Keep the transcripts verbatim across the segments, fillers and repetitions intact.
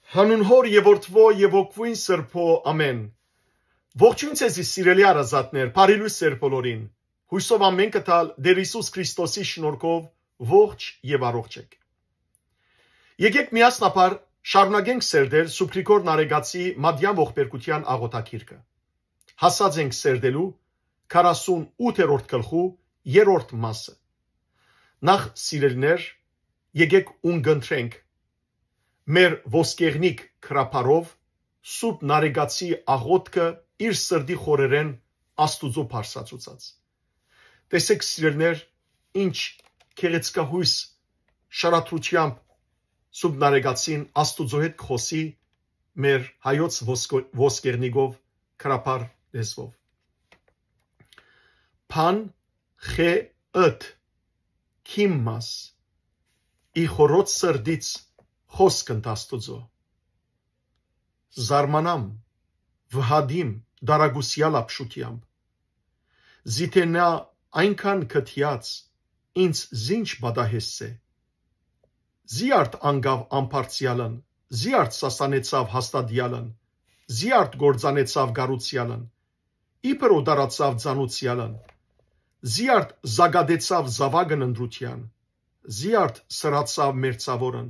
Հանուն Հօր եւ Որդւոյ եւ Հոգւոյն Սրբոյ, ամէն։ Ողջոյն ձեզի, սիրելի հարազատներ, բարի լոյս ձեր բոլորին։ Յոյսով ամէնքը տալ Տէր Յիսուս Քրիստոսի շնորհքով ողջ եւ առողջ էք։ Եկեք միասնաբար շարունակենք սերտել Սուբրիգոր Նարեկացի Մատեան ողբերգութեան աղօթագիրքը։ Հասած ենք սերտելու քառասուն ութերորդ գլխու երրորդ մասը։ Նախ, սիրելիներ, եկեք ունկնդրենք մեր ոսկեղնիկ գրաբարով Սուրբ Նարեկացի աղօթքը իր սրտի խորերէն Աստուծոյ բարձրացուցած։ Տեսեք, սիրելիներ, ինչ գեղեցկահոյս շարադրութեամբ Սուրբ Նարեկացին Աստուծոյ հետ կխօսի մեր հայոց ոսկո-, ոսկեղնիկով գրաբար լեզուով։ Բան խե ըդ, քիմ մաս, ի խորոց սրտից խօսք ընդ Աստուծոյ։ Զարմանամ, վհատիմ, դարակուսեալ ապշութեամբ։ Զի թէ նա այնքան քթիած, ինձ զինչ պատահեսցէ։ Զի արդ անկաւ ամբարձեալն, զի արդ սասանեցաւ հաստատեալն, զի արդ կործանեցաւ կառուցեալն, իբր օտարացաւ ծանուցեալն, զի արդ զակատեցաւ զաւակն ընտրութեան, զի արդ սրացաւ մերձաւորն,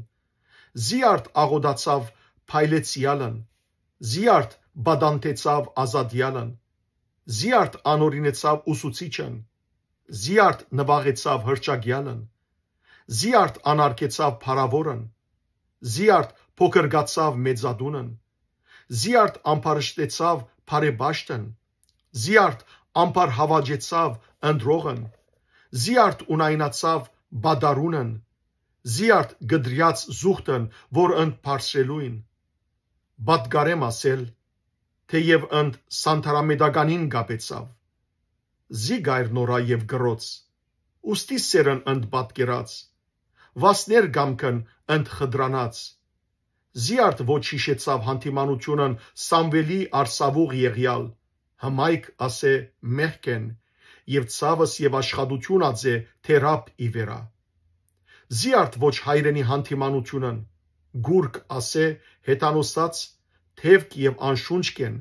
զի արդ աղօտացաւ փայլեցեալն, զի արդ պատանտեցաւ ազատեալն, զի արդ անօրինեցաւ ուսուցիչն, զի արդ նուաղեցաւ հրճագեալն, զի արդ անարգեցաւ փառաւորն, զի արդ փոքրկացաւ մեծատունն, զի արդ ամբարշտեցաւ բարեպաշտն, զի արդ ամբարհաւաճեցաւ ընտրողն, զի արդ ունայնացաւ պատառունն, զի արդ կտրեաց զուղդն, որ ընդ բարձրելոյն։ Պատկարեմ ասել, թէեւ ընդ սանտարամետականին կապեցաւ։ Զի կայր նորայ եւ կռոց, ուստի սերն ընդ պատկերած, վասներ կամքն ընդ խտրանաց։ Զի արդ ոչ յիշեցաւ հանդիմանութիւնն Սամուէլի արսաւուղ եղեալ, հմայք ասէ մեղք են, եւ ցաւս եւ աշխատութիւն ածէ թերապ ի վերայ։ Զի արդ ոչ հայրենի հանդիմանութիւնն, գուրկ ասէ հեթանոսած թեւք եւ անշունչ կեն,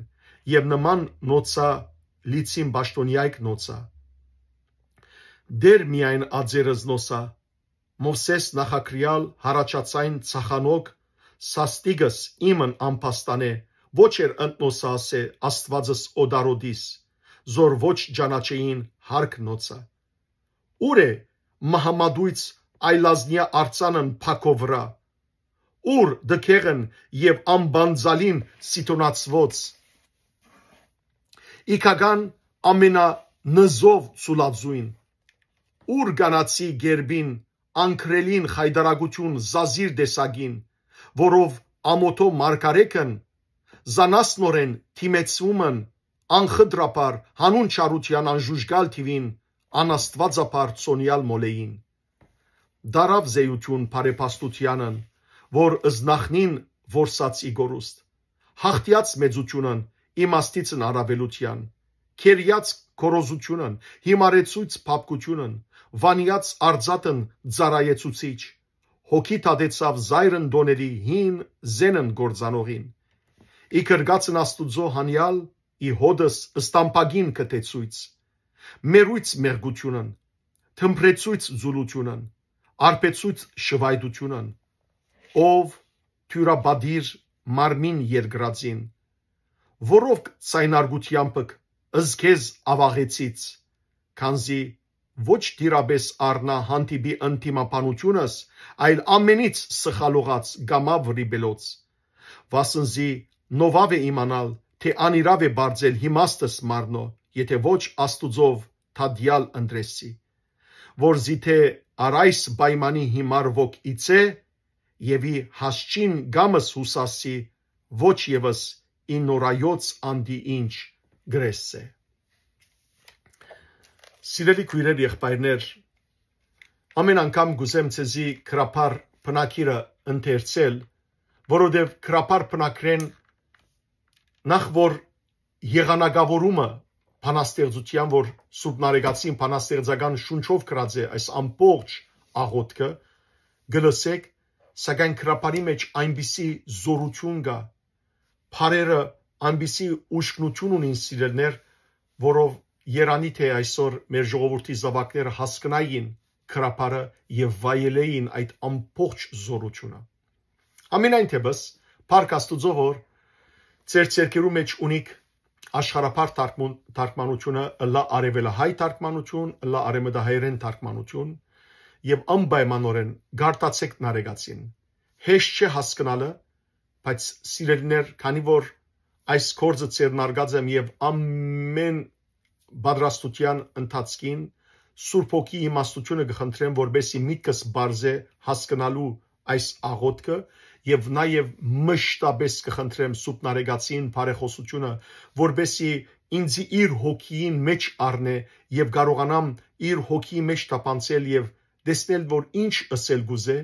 եւ նման նոցա լիցին պաշտոնեայք նոցա։ Դեր միայն ածերս նոսա, Մովսէս նախակրեալ յառաջացային ցախանոք, սաստիկս իմն ամբաստանէ, ոչ էր ընտնոսը ասէ Աստուածս օտարոտիս, զոր ոչ ճանաչեին հարկ նոցը։ Ո՞ւր է մահամատոյց այլազնեայ արձանն փակո վրայ, ո՞ւր դքեղն եւ ամբանձալին սիթոնացուած, իքական ամենանզով ցուլածոյն, ո՞ւր կանացի գերբին անկրելին խայտարակութիւն զազիր տեսակին, որով ամօթոյ մարգարեքն զանազնօրէն դիմեցումն անխտրաբար հանուն չարութեան անժուժկալ թիւին անաստուածաբար ցոնեալ մոլեին։ Դարաւ զէյութիւն բարեպաստութեանն, որ զնախնին որսած ի կորուստ, յաղթեաց մեծութիւնն իմաստիցն առաւելութեան, քերեաց քորոզութիւնն, հիմարեցոյց փափկութիւնն, վանեաց արձատն ծառայեցուցիչ, հոգի դատեցաւ զայրն տոների հին զենն գործանողին։ Ի կրկածն Աստուծոյ հանեալ, ի հօդս ստամբագին կտեցոյց, մերոյց մեղկութիւնն, թմբրեցոյց զուլութիւնն, արբեցոյց շվայտութիւնն, ով թիւրապատիր մարմին երկրածին, որով ձայնարկութեամբք զգեզ աւաղեցից, քանզի ոչ դիրապէս առնայ հանդիպի ընդդիմաբանութիւնս, այլ ամենից սխալողած կամաւ վրիպելոց։ Վասն զի նովաւ է իմանալ, թէ անիրաւ է բարձել իմաստս մարմնոյ, եթէ ոչ Աստուծով դատեալ ընտրեսի, որ զի թէ առ այս պայմանի հիմար ոք իցէ, եւ ի հասչին կամս յուսասի, ոչ եւս ի նորայոց անդի ինչ գրեսցէ։ Սիրելի քոյրեր, եղբայրներ, ամէն անգամ կ'ուզեմ ձեզի գրաբար բնագիրը ընթերցել, որովհետեւ գրաբար բնագրէն նախ որ եղանակավորումը բանաստեղծութեան, որ Սուրբ Նարեկացին բանաստեղծական շունչով գրած է այս ամբողջ աղոթքը, կը լսեք, սակայն կրապարի մէջ այնպիսի զորութիւն կայ, բառերը այնպիսի ուժգնութիւն ունին, սիրելիներ, որով երանի թէ այսօր մեր ժողովուրդի զաւակները հասկնային կրապարը եւ վայելեին այդ ամբողջ զորութիւնը։ Ամենայն դէպս, փառք Աստուծոյ, որ ձեր ձեռքերու մէջ ունիք աշխարհաբար թարգմուն-, թարգմանութիւնը, ըլլայ արեւելահայ թարգմանութիւն, ըլլայ արեւմտահայերէն թարգմանութիւն, եւ անպայմանօրէն գարտացէք Նարեկացին։ Հեշտ չէ հասկնալը, բայց, սիրելիներ, քանի որ այս գործը ձեռնարկած եմ եւ ամէն պատրաստութեան ընթացքին Սուրբ Հոգի իմաստութիւնը կը խնդրեմ, որպեսզի միտքս բարձէ հասկնալու այս աղոթքը, եւ նաեւ մշտապէս կը խնդրեմ Սուրբ Նարեկացին բարեխօսութիւնը, որպեսզի ինձի իր հոգիին մէջ առնէ եւ կարողանամ իր հոգիի մէջ թափանցել եւ տեսնել, որ ինչ ըսել կուզէ,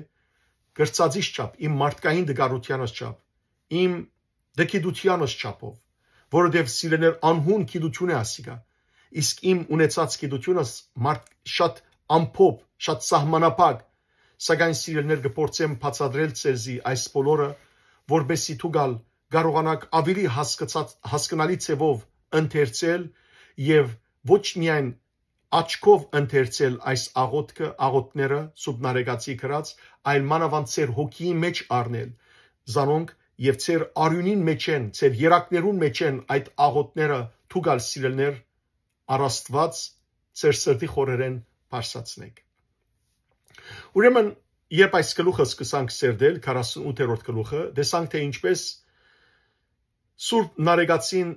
կրցածիս չափ, իմ մարդկային տկարութեանս չափ, իմ տգիտութեանս չափով, որովհետեւ, սիրելիներ, անհուն գիտութիւն է ասիկա, իսկ իմ ունեցած գիտութիւնս մարդ շատ ամփոփ, շատ սահմանափակ, սակայն, սիրելիներ, կը փորձեմ բացատրել ձեզի այս բոլորը, որպեսզի դուք ալ կարողանաք ավելի հասկացած, հասկնալի ձևով ընթերցել եւ ոչ միայն աչքով ընթերցել այս աղոթքը, աղոթքները, Սուրբ Նարեկացի գրած, այլ մանաւանդ ձեր հոգիի մէջ առնել զանոնք եւ ձեր արիւնին մէջ են, ձեր երակներուն մէջ են այդ աղոթքները դուք ալ, սիրելիներ, առ Աստուած ձեր սրտի խորերէն բարձրացնէք։ Ուրեմն, երբ այս գլուխը սկսանք սերտել, քառասունութերորդ գլուխը, տեսանք, թէ ինչպէս Սուրբ Նարեկացին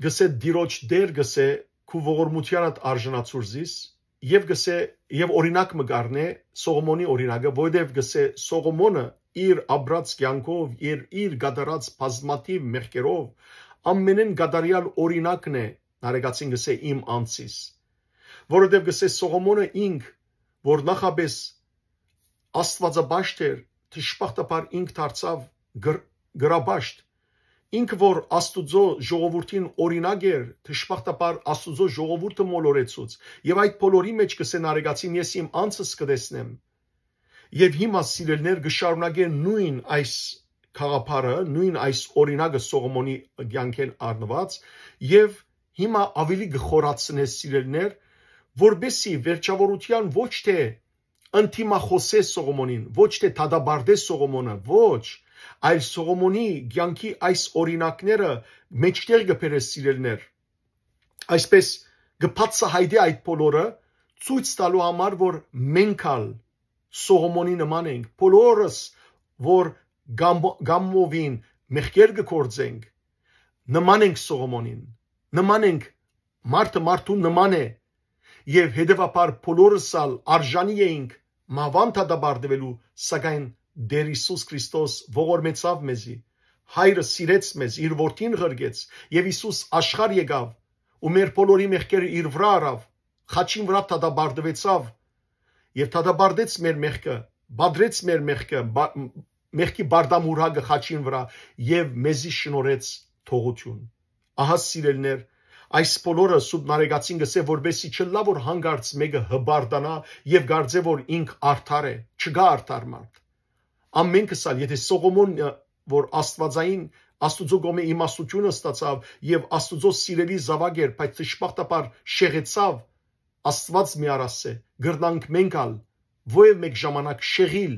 գսէ, Տիրոջ Տէր գսէ, քու ողորմութեանդ արժանացուր զիս, եւ գսէ, եւ օրինակ մը կ'առնէ Սողոմոնի օրինակը, որովհետեւ գսէ, Սողոմոնը իր ապրած կեանքով, իր, իր կատարած բազմաթիւ մեղքերով, ամենէն կատարեալ օրինակն է, Նարեկացին գսէ, իմ անձիս, որովհետեւ գսէ, Սողոմոնը ինք, որ նախապէս աստուածապաշտ էր, դժբախտաբար ինք դարձաւ գր-, գրապաշտ։ Ինքը, որ Աստուծոյ ժողովուրդին օրինակ էր, դժբախտաբար Աստուծոյ ժողովուրդը մոլորեցուց։ Եւ այդ բոլորի մէջ, գսէ Նարեկացին, ես իմ անձս կը տեսնեմ։ Եւ հիմա, սիրելիներ, կը շարունակէ նոյն այս գաղափարը, նոյն այս օրինակը Սողոմոնի կեանքէն առնուած, եւ հիմա աւելի կը խորացնէ, սիրելիներ, որպեսզի վերջաւորութեան ոչ թէ ընդդիմախօսէ Սողոմոնին, ոչ թէ դատապարտէ Սողոմոնը, ոչ, այլ Սողոմոնի կեանքի այս օրինակները մէջտեղ կը բերէ, սիրելիներ։ Այսպէս կը բացահայտէ այդ բոլորը, ցոյց տալու համար, որ մենք ալ Սողոմոնի նման ենք, բոլորս, որ գամբո-, գամովին մեղքեր կը գործենք, նման ենք Սողոմոնին, նման ենք, մարդը մարդուն նման է, եւ հետեւաբար բոլորս ալ արժանի էինք մահուան դատապարտուելու, սակայն Տէր Յիսուս Քրիստոս ողորմեցաւ մեզի, Հայրը սիրեց մեզ, իր որդին ղրկեց, եւ Յիսուս աշխարհ եկաւ ու մեր բոլորի մեղքերը իր վրայ առաւ, խաչին վրայ դատապարտուեցաւ եւ դատապարտեց մեր մեղքը, պատրեց մեր մեղքը, բա-, մեղքի բարդամուրհակը խաչին վրայ, եւ մեզի շնորհեց թողություն։ Ահա, սիրելիներ, այս բոլորը Սուրբ Նարեկացին գսէ, որպեսզի չըլլայ, որ հանկարծ մէկը հպարտանայ եւ կարծէ, որ ինք արդար է, չկայ արդար մարդ։ Ամենքս ալ, եթե Սողոմոնը, որ աստուածային, Աստուծոյ կողմէ իմաստութիւնը ստացաւ եւ Աստուծոյ սիրելի զաւակ էր, բայց դժբախտաբար շեղեցաւ, Աստուած մի առասցէ, կրնանք մենք ալ որեւէ մէկ ժամանակ շեղիլ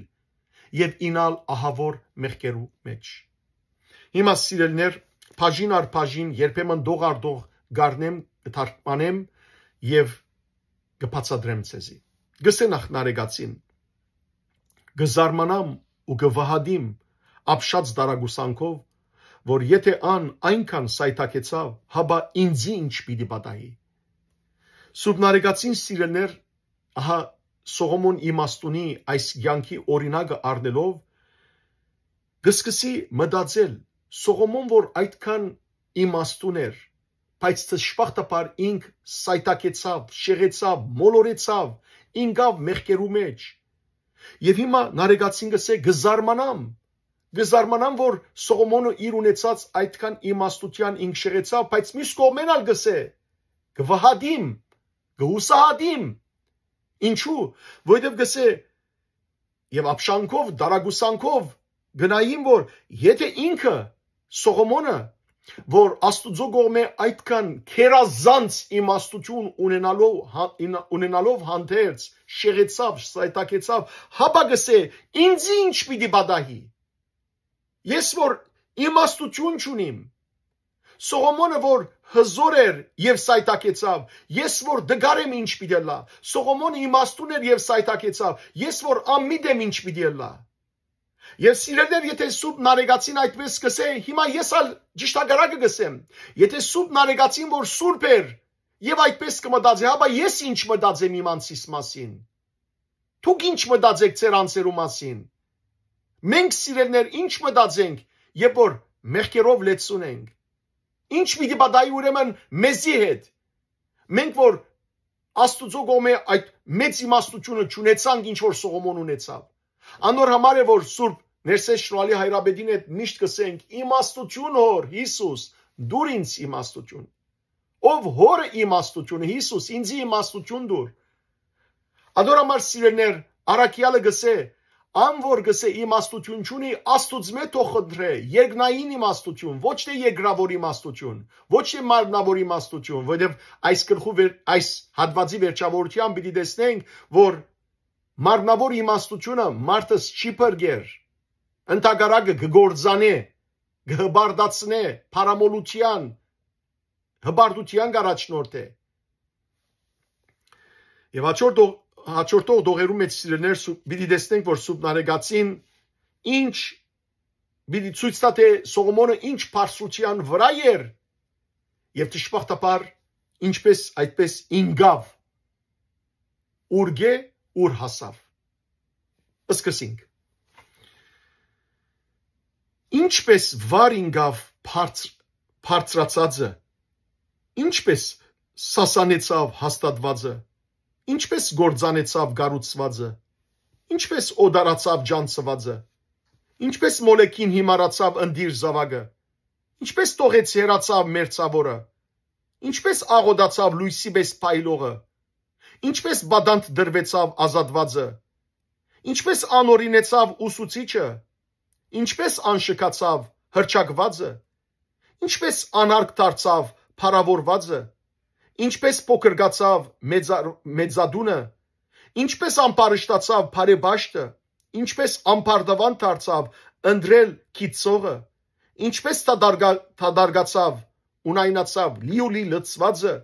եւ իյնալ ահաւոր մեղքերու մէջ։ Հիմա, սիրելիներ, բաժին առ բաժին, երբեմն դող առ դող կ'առնեմ, կը թարգմանեմ եւ կը բացատրեմ ձեզի։ Գսէ նախ Նարեկացին. «Կը զարմանամ ու կը վհատիմ ապշած տարակուսանքով, որ եթե ան այնքան սայթաքեցաւ, հապա ինձի ի՞նչ պիտի պատահի»։ Սուրբ Նարեկացին, սիրելիներ, ահա Սողոմոն իմաստունի այս կեանքի օրինակը առնելով, կը սկսի մտածել. Սողոմոն, որ այդքան իմաստուն էր, բայց դժբախտաբար ինք սայթաքեցաւ, շեղեցաւ, մոլորեցաv, ինկաւ մեղքերու մէջ։ Եւ հիմա Նարեկացին կ'ըսէ. «Կը զարմանամ, կը զարմանամ, որ Սողոմոնը իր ունեցած այդքան իմաստութեան ինք շեղեցաւ, բայց միւս կողմէն ալ կ'ըսէ. կը վհատիմ, կը յուսահատիմ»։ Ինչու՞։ Որովհետեւ կ'ըսէ. «Եւ ապշանքով, տարակուսանքով Գնային որ, եթե ինքը, Սողոմոնը, որ Աստուծոյ կողմէ այդքան գերազանց իմաստութիւն ունենալով, հա-, իմ-, ունենալով հանդերձ, շեղեցաւ, սայթակեցաւ, հապա կ'ըսէ, ինձի ի՞նչ պիտի պատահի։ Ես որ իմաստութիւն չունիմ։ Սողոմոնը որ հզօր էր եւ սայթակեցաւ, ես որ դգար եմ, ի՞նչ պիտի ըլլայ։ Սողոմոնը իմաստուն էր եւ սայթակեցաւ, ես որ անմիտ եմ, ի՞նչ պիտի ըլլայ։ Եւ սիրելիներ, եթե Սուրբ Նարեկացին այդպես կ'ըսէ, հիմա ես ալ ճշդակարակը կ'ըսեմ։ Եթե Սուրբ Նարեկացին որ սուրբ էր եւ այդպես կը մտածէ, հապա ես ի՞նչ մտածեմ իմ անձիս մասին։ Դուք ի՞նչ մտածէք ձեր անձերու մասին։ Մենք, սիրելիներ, ի՞նչ մտածենք, երբ որ մեղքերով լեցուն ենք։ Ի՞նչ պիտի պատահի ուրեմն մեզի հետ։ Մենք որ Աստուծոյ կողմէ այդ մեծ իմաստութիւնը չունեցանք, ինչ որ Սողոմոն ունեցաւ։ Անոր համար է որ Սուրբ Ներսէս Շնորհալի Հայրապետին հետ միշտ կ'ըսենք. «Իմաստութիւն, Հօր Յիսուս, դուր ինձ իմաստութիւն»։ Ով Հօրը իմաստութիւնը, Յիսուս, ինձի իմաստութիւն դուր։ Անոր համար, սիրելիներ, առաքեալը կ'ըսէ, ան որ կ'ըսէ իմաստութիւն չունի, Աստուծմէ թող խնդրէ երկնային իմաստութիւն, ոչ թէ երկրաւոր իմաստութիւն, ոչ թէ մարմնաւոր իմաստութիւն, որովհետեւ այս գլխու վեր-, այս հատուածի վերջաւորութեան պիտի տեսնենք, որ մարմնաւոր իմաստութիւնը մարդս չի փրկեր, ընդհակառակը կը գործանէ, կը հպարտացնէ, փառամոլութեան, հպարտութեան կ'առաջնորդէ։ Եւ հաջորդ դող-, հաջորդող դողերու մեջ, սիրելիներ, սու-, պիտի տեսնենք, որ Սուրբ Նարեկացին ինչ պիտի ցոյց տայ, թէ Սողոմոնը ինչ բարձրութեան վրայ էր եւ դժբախտաբար ինչպես այդպես ինկաւ, ուրկէ ուր հասաւ։ Սկսենք։ Ինչպես վար ինկաւ բարձր-, բարձրացածը, ինչպես սասանեցաւ հաստատվածը, ինչպես գործանեցաւ կառուցվածը, ինչպես օտարացաւ ճանչցուածը, ինչպես մոլեգին յիմարացաւ ընտիր զաւակը, ինչպես թողեց հեռացաւ մերձաւորը, ինչպես աղօտացաւ լոյսի պէս փայլողը, ինչպես պատանդ դրուեցաւ ազատվածը, ինչպես անօրինեցաւ ուսուցիչը, ինչպես անշքացաւ հռչակուածը, ինչպես անարգ դարձաւ փառաւորուածը, ինչպես փոքրկացաւ մեծա-, մեծադունը, ինչպես ամբարշտացաւ բարեպաշտը, ինչպես ամբարտաւան դարձաւ ընտրել գիտցողը, ինչպես դատարկա-, դատարկացաւ, ունայնացաւ լիուլի լծուածը,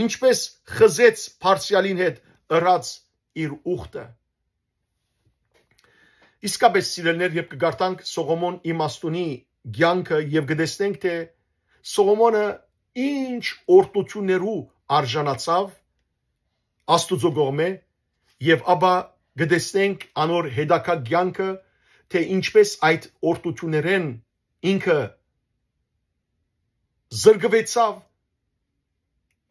ինչպես խզեց բարձրեալին հետ ըրած իր ուխտը։ Իսկապես, սիրելիներ, երբ կը կարդանք Սողոմոն իմաստունի կեանքը եւ կը տեսնենք, թէ Սողոմոնը ինչ օրհնութիւններու արժանացաւ Աստուծոյ կողմէ, եւ ապա կը տեսնենք անոր հետագայ կեանքը, թէ ինչպես այդ օրհնութիւններէն ինքը զրկուեցաւ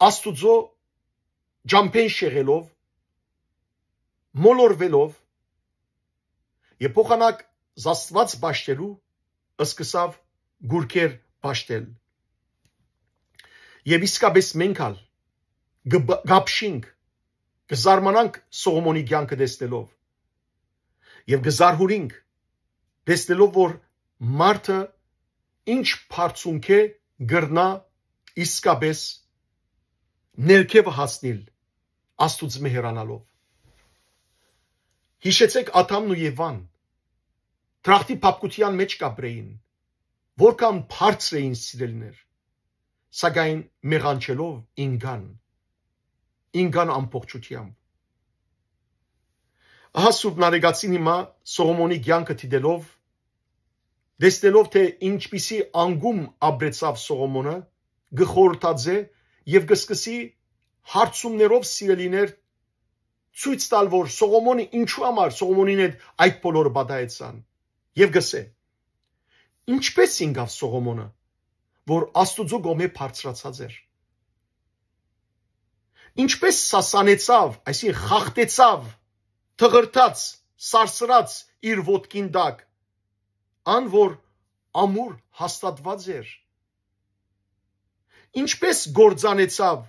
Աստուծոյ ճամբէն շեղելով, մոլորուելով, եւ փոխանակ զաստուած պաշտելու սկսաւ կուռքեր պաշտել։ Եւ իսկապես մենք ալ կը բ-, կապշինք, կը զարմանանք Սողոմոնի կեանքը տեսնելով եւ կը զարհուրինք տեսնելով, որ մարդը ինչ բարձունքէ կրնայ իսկապես ներքեւը հասնիլ Աստուծմէ հեռանալով։ Յիշեցէք Ադամն ու Եվան, դրախտի փափկութեան մէջ կ'ապրէին, որքան բարձր էին, սիրելիներ, սակայն մեղանչելով ինկան, ինկան ամբողջութեամբ։ Ահա Սուրբ Նարեկացին հիմա Սողոմոնի կեանքը դիտելով, տեսնելով, թէ ինչպիսի անկում ապրեցաւ Սողոմոնը, կը խորհրդածէ եւ կը սկսի հարցումներով, սիրելիներ, ցոյց տալ, որ Սողոմոնը ինչու համար Սողոմոնին հետ այդ բոլորը պատահեցան, եւ կ'ըսէ. «Ինչպես ինկաւ Սողոմոնը, որ Աստուծոյ կողմէ բարձրացած էր, ինչպես սասանեցաւ, այսինքն՝ խախտեցաւ, թղրդած, սարսռած իր ոտքին տակ, ան որ ամուր հաստատուած էր, ինչպես գործանեցաւ,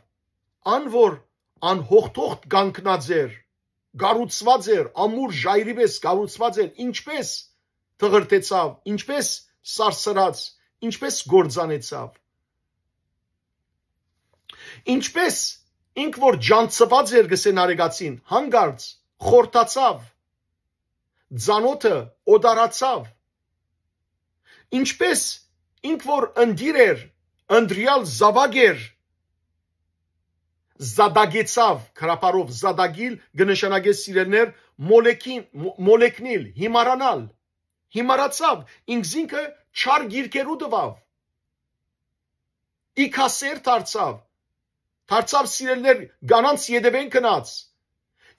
ան որ անհողդողդ կանգնած էր, կառուցուած էր, ամուր ժայռի պէս կառուցուած էր, ինչպես թղրտեցաւ, ինչպէս սարսռաց, ինչպէս կործանեցաւ։ Ինչպէս ինք որ ջանցուած էր, կ'ըսեն արեգացին, հանկարծ խորթացաւ, ծանօթը օտարացաւ։ Ինչպէս ինք որ ընտիր էր, ընտրեալ զաւակ էր, զատակեցաւ, քրապարով զատակիլ կը նշանակէ, սիրելիներ, մոլեքին, մո-, մոլեքնիլ, հիմարանալ, հիմարացաւ, ինքզինքը չար գիրքերու տուաւ, իքասեր դարձաւ, դարձաւ, սիրելիներ, կանանց ետեւէն գնաց,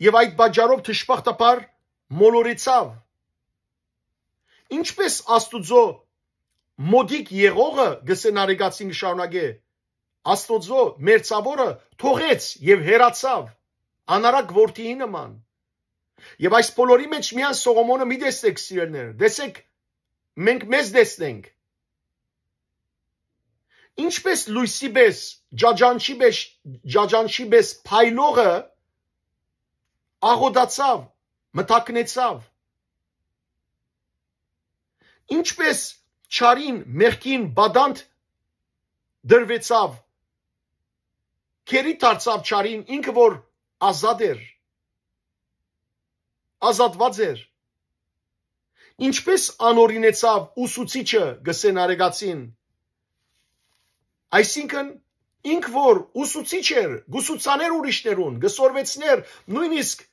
եւ այդ պատճառով դժբախտաբար մոլորեցաւ։ Ինչպէս Աստուծոյ մօտիկ եղողը, կ'ըսեն արեգացին, կը շարունակէ, Աստուծոյ մերձաւորը թողեց եւ հեռացաւ, անարակ որդիի նման։ Եւ այս բոլորի մէջ միայն Սողոմոնը մի տեսնէք, սիրելիներ, տեսէք, մենք մեզ տեսնենք, ինչպէս լոյսի պէս, ջաջանչի պէս, ջաջանչի պէս փայլողը աղօտացաւ, մթագնեցաւ, ինչպէս չարին, մեղքին պատանդ դրուեցաւ, գերի դարձաւ չարին, ինքը որ ազատ էր, ազատուած էր, ինչպէս անօրինեցաւ ուսուցիչը, կ'ըսեն արեգացին, այսինքն ինք որ ուսուցիչ էր, կ'ուսուցանէր ուրիշներուն, կը սորվեցնէր, նոյնիսկ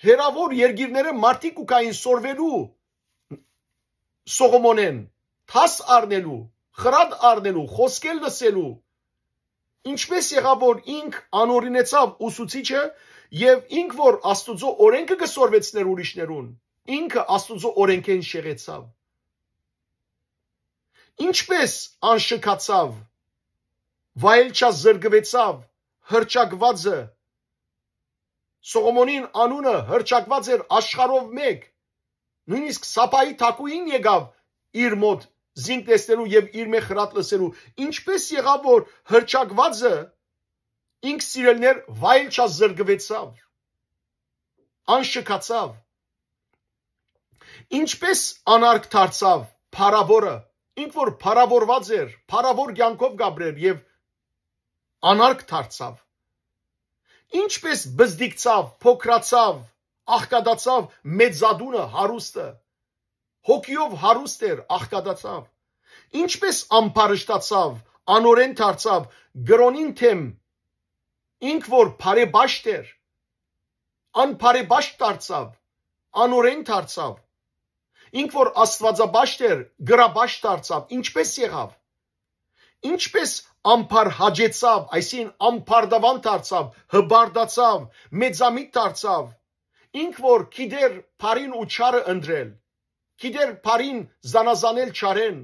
հեռաւոր երկիրներէ մարդիկ կու գային սորվելու Սողոմոնէն, դաս առնելու, խրատ առնելու, խօսքեր լսելու։ Ինչպէս եղաւ որ ինք անօրինեցաւ ուսուցիչը եւ ինք որ Աստուծոյ օրէնքը կը սորվեցնէր ուրիշներուն, ինքը Աստուծոյ օրէնքէն շեղեցաւ։ Ինչպէս անշքացաւ, վայելչազրկուեցաւ, հրճակուածը, Սողոմոնին անունը հրճակուած էր աշխարհով մէկ, նոյնիսկ Սաբայի թագուհին եկաւ իր մօտ զինք տեսնելու եւ իրմէ խրատ լսելու, ինչպէս եղաւ որ հրճակուածը, ինք, սիրելիներ, վայելչազրկուեցաւ, անշքացաւ, ինչպէս անարգ դարձաւ փառաւորը, ինք որ փառաւորուած էր, փառաւոր կեանքով կ'ապրէր եւ անարգ դարձաւ, ինչպէս բզդիկցաւ, փոքրացաւ, աղքատացաւ մեծատունը, հարուստը, հոգիով հարուստ էր, աղքատացաւ, ինչպէս ամբարշտացաւ, անօրէն դարձաւ կրօնին դէմ, ինք որ բարեպաշտ էր, անբարեպաշտ դարձաւ, անօրէն դարձաւ, ինք որ աստուածապաշտ էր, գրապաշտ դարձաւ, ինչպէս եղաւ, ինչպէս ամբար հաճեցաւ, այսինքն՝ ամբարտաւան դարձաւ, հպարտացաւ, մեծամիտ դարձաւ, ինք որ գիտեր բարին ու չարը ընտրել, գիտեր բարին զանազանել չարէն,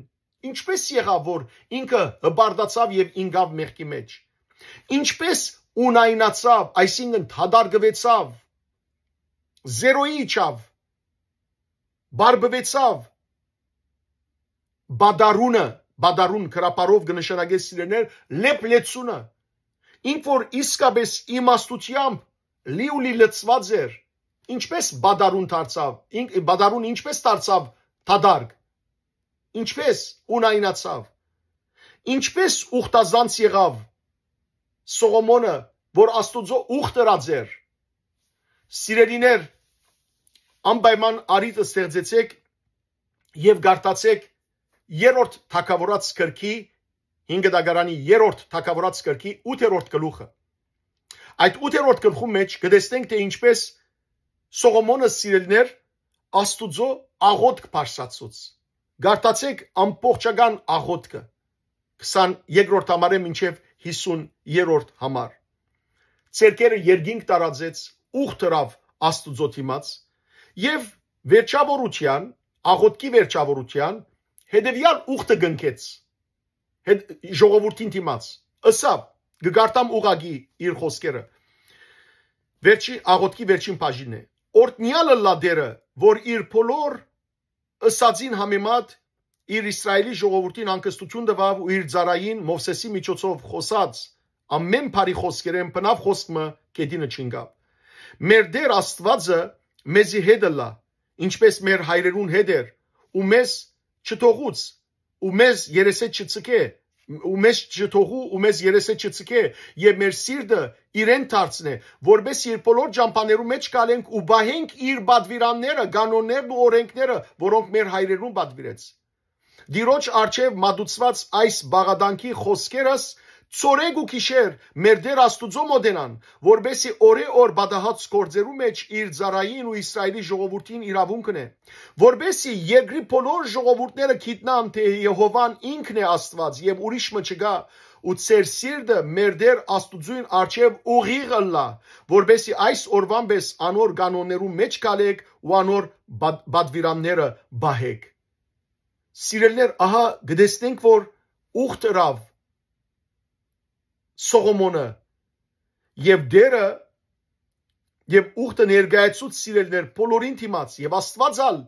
ինչպէս եղաւ որ ինքը հպարտացաւ եւ ինկաւ մեղքի մէջ, ինչպէս ունայնացաւ, այսինքն՝ դատարկուեցաւ, զերոյի իջաւ, բարբուեցաւ, բադարունը, բադարուն գրաբարով կը նշանակէ, սիրելիներ, լեփլեցունը, ինք որ իսկապէս իմաստութեամբ լիուլի լցուած էր, ինչպէս բադարուն դարձաւ, ինք, բադարուն ինչպէս դարձաւ դատարկ, ինչպէս ունայնացաւ, ինչպէս ուխտազանց եղաւ Սողոմոնը, որ Աստուծոյ ուխտ ըրած էր։ Սիրելիներ, անպայման առիթ ստեղծեցէք եւ կարդացէք երրորդ թագաւորաց գրքի, հինգ դագարանի երրորդ թագաւորաց գրքի ութերորդ գլուխը։ Այդ ութերորդ գլխու մէջ կը տեսնենք, թէ ինչպէս Սողոմոնը, սիրելիներ, Աստուծոյ աղօթք բարձրացուց։ Կարդացէք ամբողջական աղօթքը, քսաներկրորդ համարէ մինչեւ հիսուներորդ համար։ Ձեռքերը երկինք տարածեց, ուխտ ըրաւ Աստուծոյ դիմաց եւ վերջաւորութեան, աղօթքի վերջաւորութեան, հետեւեալ ուխտը կնքեց հետ, ժողովուրդին դիմաց, ըսաւ, կը կարդամ ուղղակի իր խօսքերը, վերջի, աղօթքի վերջին բաժինն է. «Օրհնեալ ըլլայ Տէրը, որ իր բոլոր ըսածին համեմատ իր Իսրայէլի ժողովուրդին հանգստութիւն տուաւ ու իր ծառային Մովսէսի միջոցով խօսած ամէն բարի խօսքերէն բնաւ խօսք մը գետինը չընկաւ։ Մեր Տէր Աստուածը մեզի հետ ըլլայ, ինչպէս մեր հայրերուն հետ էր, ու մեզ չթողուց, ու մեզ երեսէ չցկէ, ու մեզ չթողու, ու մեզ երեսէ չցկէ, եւ մեր սիրտը իրեն դարձնէ, որպէս իր բոլոր ճամբաներու մեջ գալենք ու պահենք իր պատվիրանները, կանոններն ու օրենքները, որոնք մեր հայրերուն պատվիրեց։ Տիրոջ առջեւ մատուցուած այս բաղաданքի խօսքերս ցորեկ ու գիշեր մեր Տեր Աստուծոյ մօտենան, որպէս զի օրէ օր պատահած գործերու մեջ իր ծառային ու Իսրայէլի ժողովուրդին իրաւունք ընէ, որպէս զի երկրի բոլոր ժողովուրդները գիտնան թէ Եհովան ինքն է Աստուած եւ ուրիշ մը չկայ, ու ձեր սիրտը մեր Տեր Աստուծոյն առջեւ ուղիղ ըլլայ, որպէս զի այս օրուան պէս անոր կանոններուն մեջ գալէք ու անոր պատ-, պատուիրանները պահէք։ Սիրելիներ, ահա կը տեսնենք, որ ուխտ ըրաւ Սողոմոնը, եւ Տէրը, եւ ուխտը ներկայացուց, սիրելիներ, բոլորին դիմաց, եւ Աստուած ալ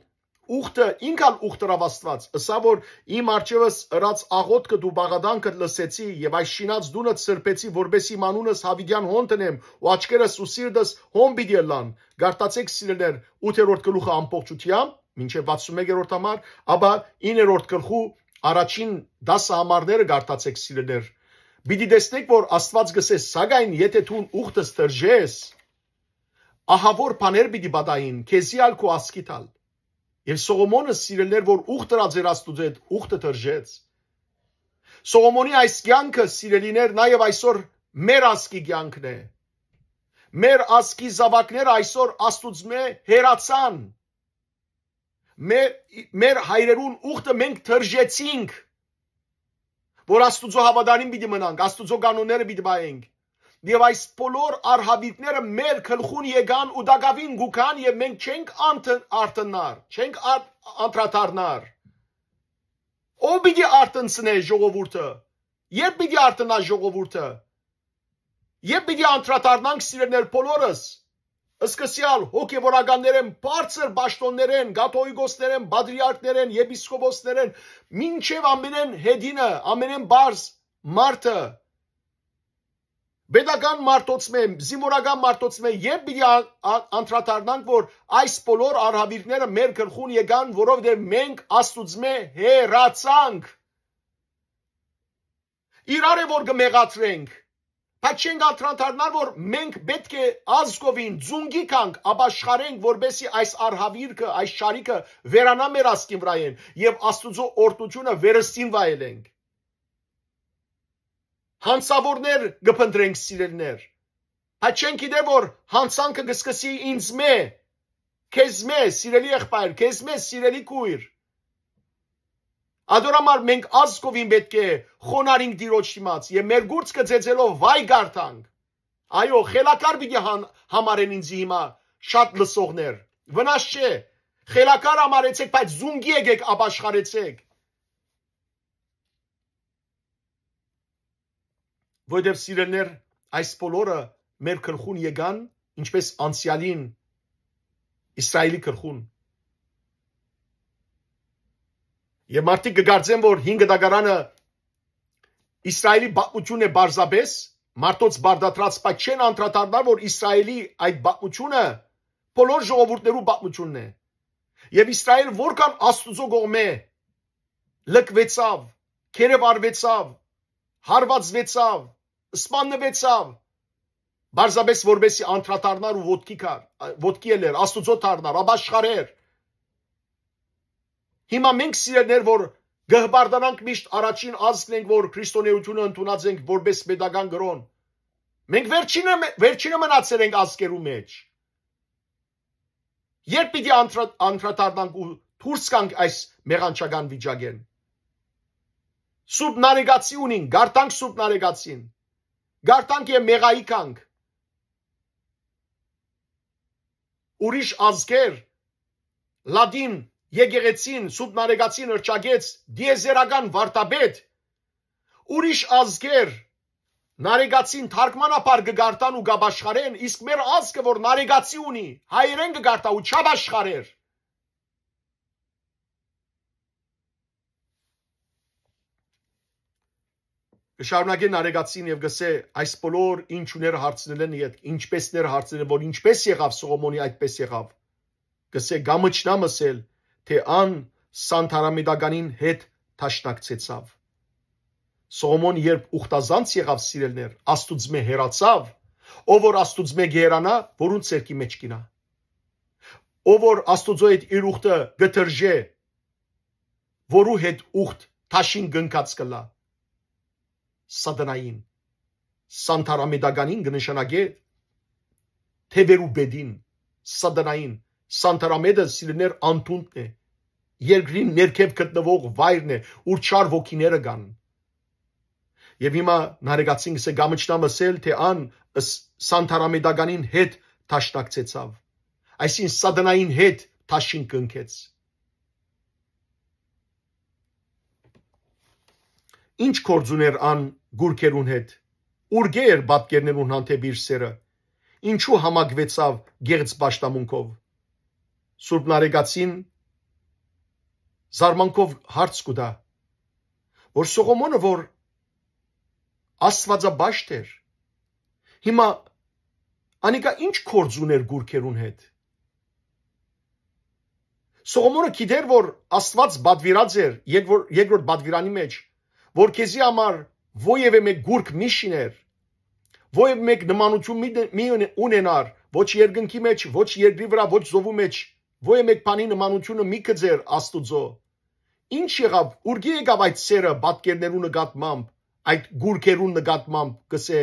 ուխտը, ինք ալ ուխտ ըրաւ Աստուած, ըսաւ որ, «Իմ առջեւս ըրած աղօթքը դու բաղաданքը լսեցի, եւ այս շինած տունը սրբեցի, որպէս իմ անունս յաւիտեան հոն դնեմ ու աչքերս ու սիրտս հոն պիտի ըլլան»։ Կարդացէք, սիրելիներ, ութերորդ գլուխը ամբողջութեամբ, մինչեւ վաթսուն մեկերորդ համար, ապա իններորդ գլխու առաջին տասը համարները կարդացէք, սիրելիներ։ Պիտի տեսնէք, որ Աստուած կ'ըսէ, «Սակայն եթէ դուն ուխտս դրժես, ահա որ բաներ պիտի պատահին քեզի ալ քու ազգիդ ալ»։ Եւ Սողոմոնը, սիրելիներ, որ ուխտ ըրած էր Աստուծոյ հետ, ուխտը դրժեց։ Սողոմոնի այս կեանքը, սիրելիներ, նաեւ այսօր մեր ազգի կեանքն է։ Մեր ազգի զաւակները այսօր Աստուծմէ հեռացան։ Մեր, մեր հայրերուն ուխտը մենք դրժեցինք, որ Աստուծոյ հաւատարիմ պիտի մնանք, Աստուծոյ կանոնները պիտի պահենք։ Եւ այս բոլոր արհաւիրքները մեր գլխուն եկան ու տակաւին կու գան, եւ մենք չենք անդ-, արդննար, չենք ար-, անդրադառնար։ Ո՞վ պիտի արդնցնէ ժողովուրդը։ Ե՞րբ պիտի արդննայ ժողովուրդը։ Ե՞րբ պիտի անդրադառնանք, սիրելիներ, բոլորս, սկսեալ հոգեվորականներէն, բարձր պաշտոններէն, կաթողիկոսներէն, պատրիարքներէն, եպիսկոպոսներէն, մինչեւ ամենէն յետինը, ամենէն պարզ մարդը, պետական մարդոցմէ, զինուորական մարդոցմէ, ե՞րբ պիտի ա-, ա-, անդրադառնանք, որ այս բոլոր արհաւիրքները մեր գլխուն եկան, որովհետեւ մենք Աստուծմէ հեռացանք։ Իրար է որ կը մեղադրենք, բայց չենք անդրադառնար, որ մենք պէտք է ազգովին, ծունկի գանք, ապաշխարենք, որպէս զի այս արհաւիրքը, այս շարիքը վերանայ մեր ազգին վրայէն եւ Աստուծոյ օրհնութիւնը վերստին վայելենք։ Յանցաւորներ կը փնտռենք, սիրելիներ, բայց չենք գիտեր, որ յանցանքը կը սկսի ինձմէ, քեզմէ, սիրելի եղբայր, քեզմէ, սիրելի քույր։ Ադոր համար մենք ազգովին պէտք է խոնարհենք Տիրոջ դիմաց եւ մեր կուրծքը ծեծելով վայ կարդանք։ Այո, խելագար պիտի հան-, համարեն ինձ հիմա շատ լսողներ։ Վնաս չէ, խելագար համարեցեք, բայց զունգի եկեք, ապաշխարեցեք։ Որովհետեւ, սիրելիներ, այս բոլորը մեր գլխուն եկան, ինչպես անցեալին Իսրայելի գլխուն։ Եւ մարդիկ կը կարծեն, որ հին գտակարանը Իսրայելի պատմութիւնն է պարզապէս, մարդոց բարդատրած, բայց չեն անդրադառնար, որ Իսրայելի այդ պատմութիւնը բոլոր ժողովուրդներու պատմութիւնն է։ Եւ Իսրայել որքան Աստուծոյ կողմէ լքուեցաւ, գերեվարուեցաւ, հարվածուեցաւ, սպաննուեցաւ, պարզապէս որպեսզի անդրադառնար ու ոտքի գար, ա, ոտքի ելեր, Աստուծոյ դառնար, ապաշխարեր։ Հիմա մենք, սիրելիներ, որ կը հպարտանանք, միշտ առաջին ազգն ենք, որ քրիստոնեութիւնը ընդունած ենք որպես պետական կրօն։ Մենք վերջինը մը-, վերջինը մնացել ենք ազգերու մեջ։ Ե՞րբ պիտի անդրա-, անդրադառնանք ու դուրս գանք այս մեղանչական վիճակէն։ Սուրբ Նարեկացի ունին, գարտանք Սուրբ Նարեկացին, գարտանք եւ մեղայի գանք։ Ուրիշ ազգեր, Լատին եկեղեցին, Սուրբ Նարեկացին ըրճակեց դիեզերական վարդապետ, ուրիշ ազգեր Նարեկացին թարգմանաբար կը գարտան ու կապաշխարեն, իսկ մեր ազգը, որ Նարեկացի ունի, հայերեն կը գարտայ ու չապաշխարեր։ Կը շարունակէ Նարեկացին եւ կ'ըսէ, այս բոլոր ինչուները հարցնելէն ետք, ինչպեսները հարցնելէն, որ ինչպես եղաւ Սողոմոնի, այդպես եղաւ։ Կ'ըսէ, կամչնամ ըսել, թէ ան սանթարամետականին հետ դաշնակցեցաւ։ Սողոմոն երբ ուխտազանց եղաւ, սիրելներ, Աստուծմէ հեռացաւ, ով որ Աստուծմէ կ'հեռանայ, որուն ձեռքի մէջ կ'իյնայ։ Ով որ Աստուծոյ հետ իր ուխտը կը դրժէ, որու հետ ուխտ դաշին կնքած կ'ըլլայ։ Սատանային, սանթարամետականին կը նշանակէ թեւերու պետին, սատանային, սանթարամետը, սիրելներ, անդունդն է, երկրին ներքեւ գտնուող վայրն է, ուր չար ոգիները կան։ Եւ հիմա Նարեկացին կ'ըսէ, կ'ամչնամ ըսել, թէ ան ս-, սանթարամետականին հետ դաշնակցեցաւ, այսինքն սատանային հետ դաշին կնքեց։ Ինչ գործ ունէր ան կուռքերուն հետ, ուրկէ՞ էր պատկերներուն հանդէպ իր սէրը, ինչո՞ւ համակուեցաւ կեղծ պաշտամունքով։ Սուրբ Նարեկացին զարմանքով հարց կու տայ, որ Սողոմոնը, որ աստուածապաշտ էր, հիմա անիկա ի՞նչ գործ ունէր կուռքերուն հետ։ Սողոմոնը գիտեր, որ Աստուած պատուիրած էր երկրորդ, երկրորդ պատուիրանի մէջ, որ քեզի համար որեւէ մէկ կուռք մի շիներ, որեւէ մէկ նմանություն մի, մի ունենար, ոչ երկնքի մէջ, ոչ երկրի վրայ, ոչ ծովու մէջ, որեւէ մէկ բանի նմանությունը մի գծեր Աստուծոյ։ Ի՞նչ եղաւ, ուրկէ՞ եկաւ այդ սէրը պատկերներու նկատմամբ, այդ կուռքերուն նկատմամբ, կ'ըսէ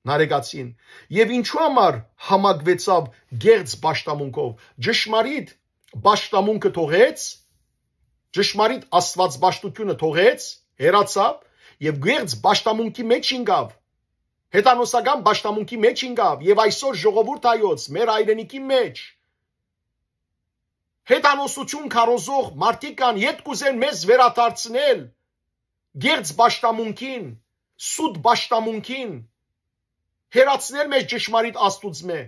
Նարեկացին, եւ ինչու համար համակուեցաւ կեղծ պաշտամունքով, ճշմարիտ պաշտամունքը թողեց, ճշմարիտ աստուածպաշտությունը թողեց, հեռացաւ եւ կեղծ պաշտամունքի մէջ ինկաւ, հեթանոսական պաշտամունքի մէջ ինկաւ, եւ այսօր ժողովուրդ հայոց, մեր հայրենիքի մէջ, հեթանոսություն քարոզող մարդիկ կան, ետ կ'ուզեն մեզ վերադարձնել կեղծ պաշտամունքին, սուտ պաշտամունքին, հեռացնել մեզ ճշմարիտ Աստուծմէ։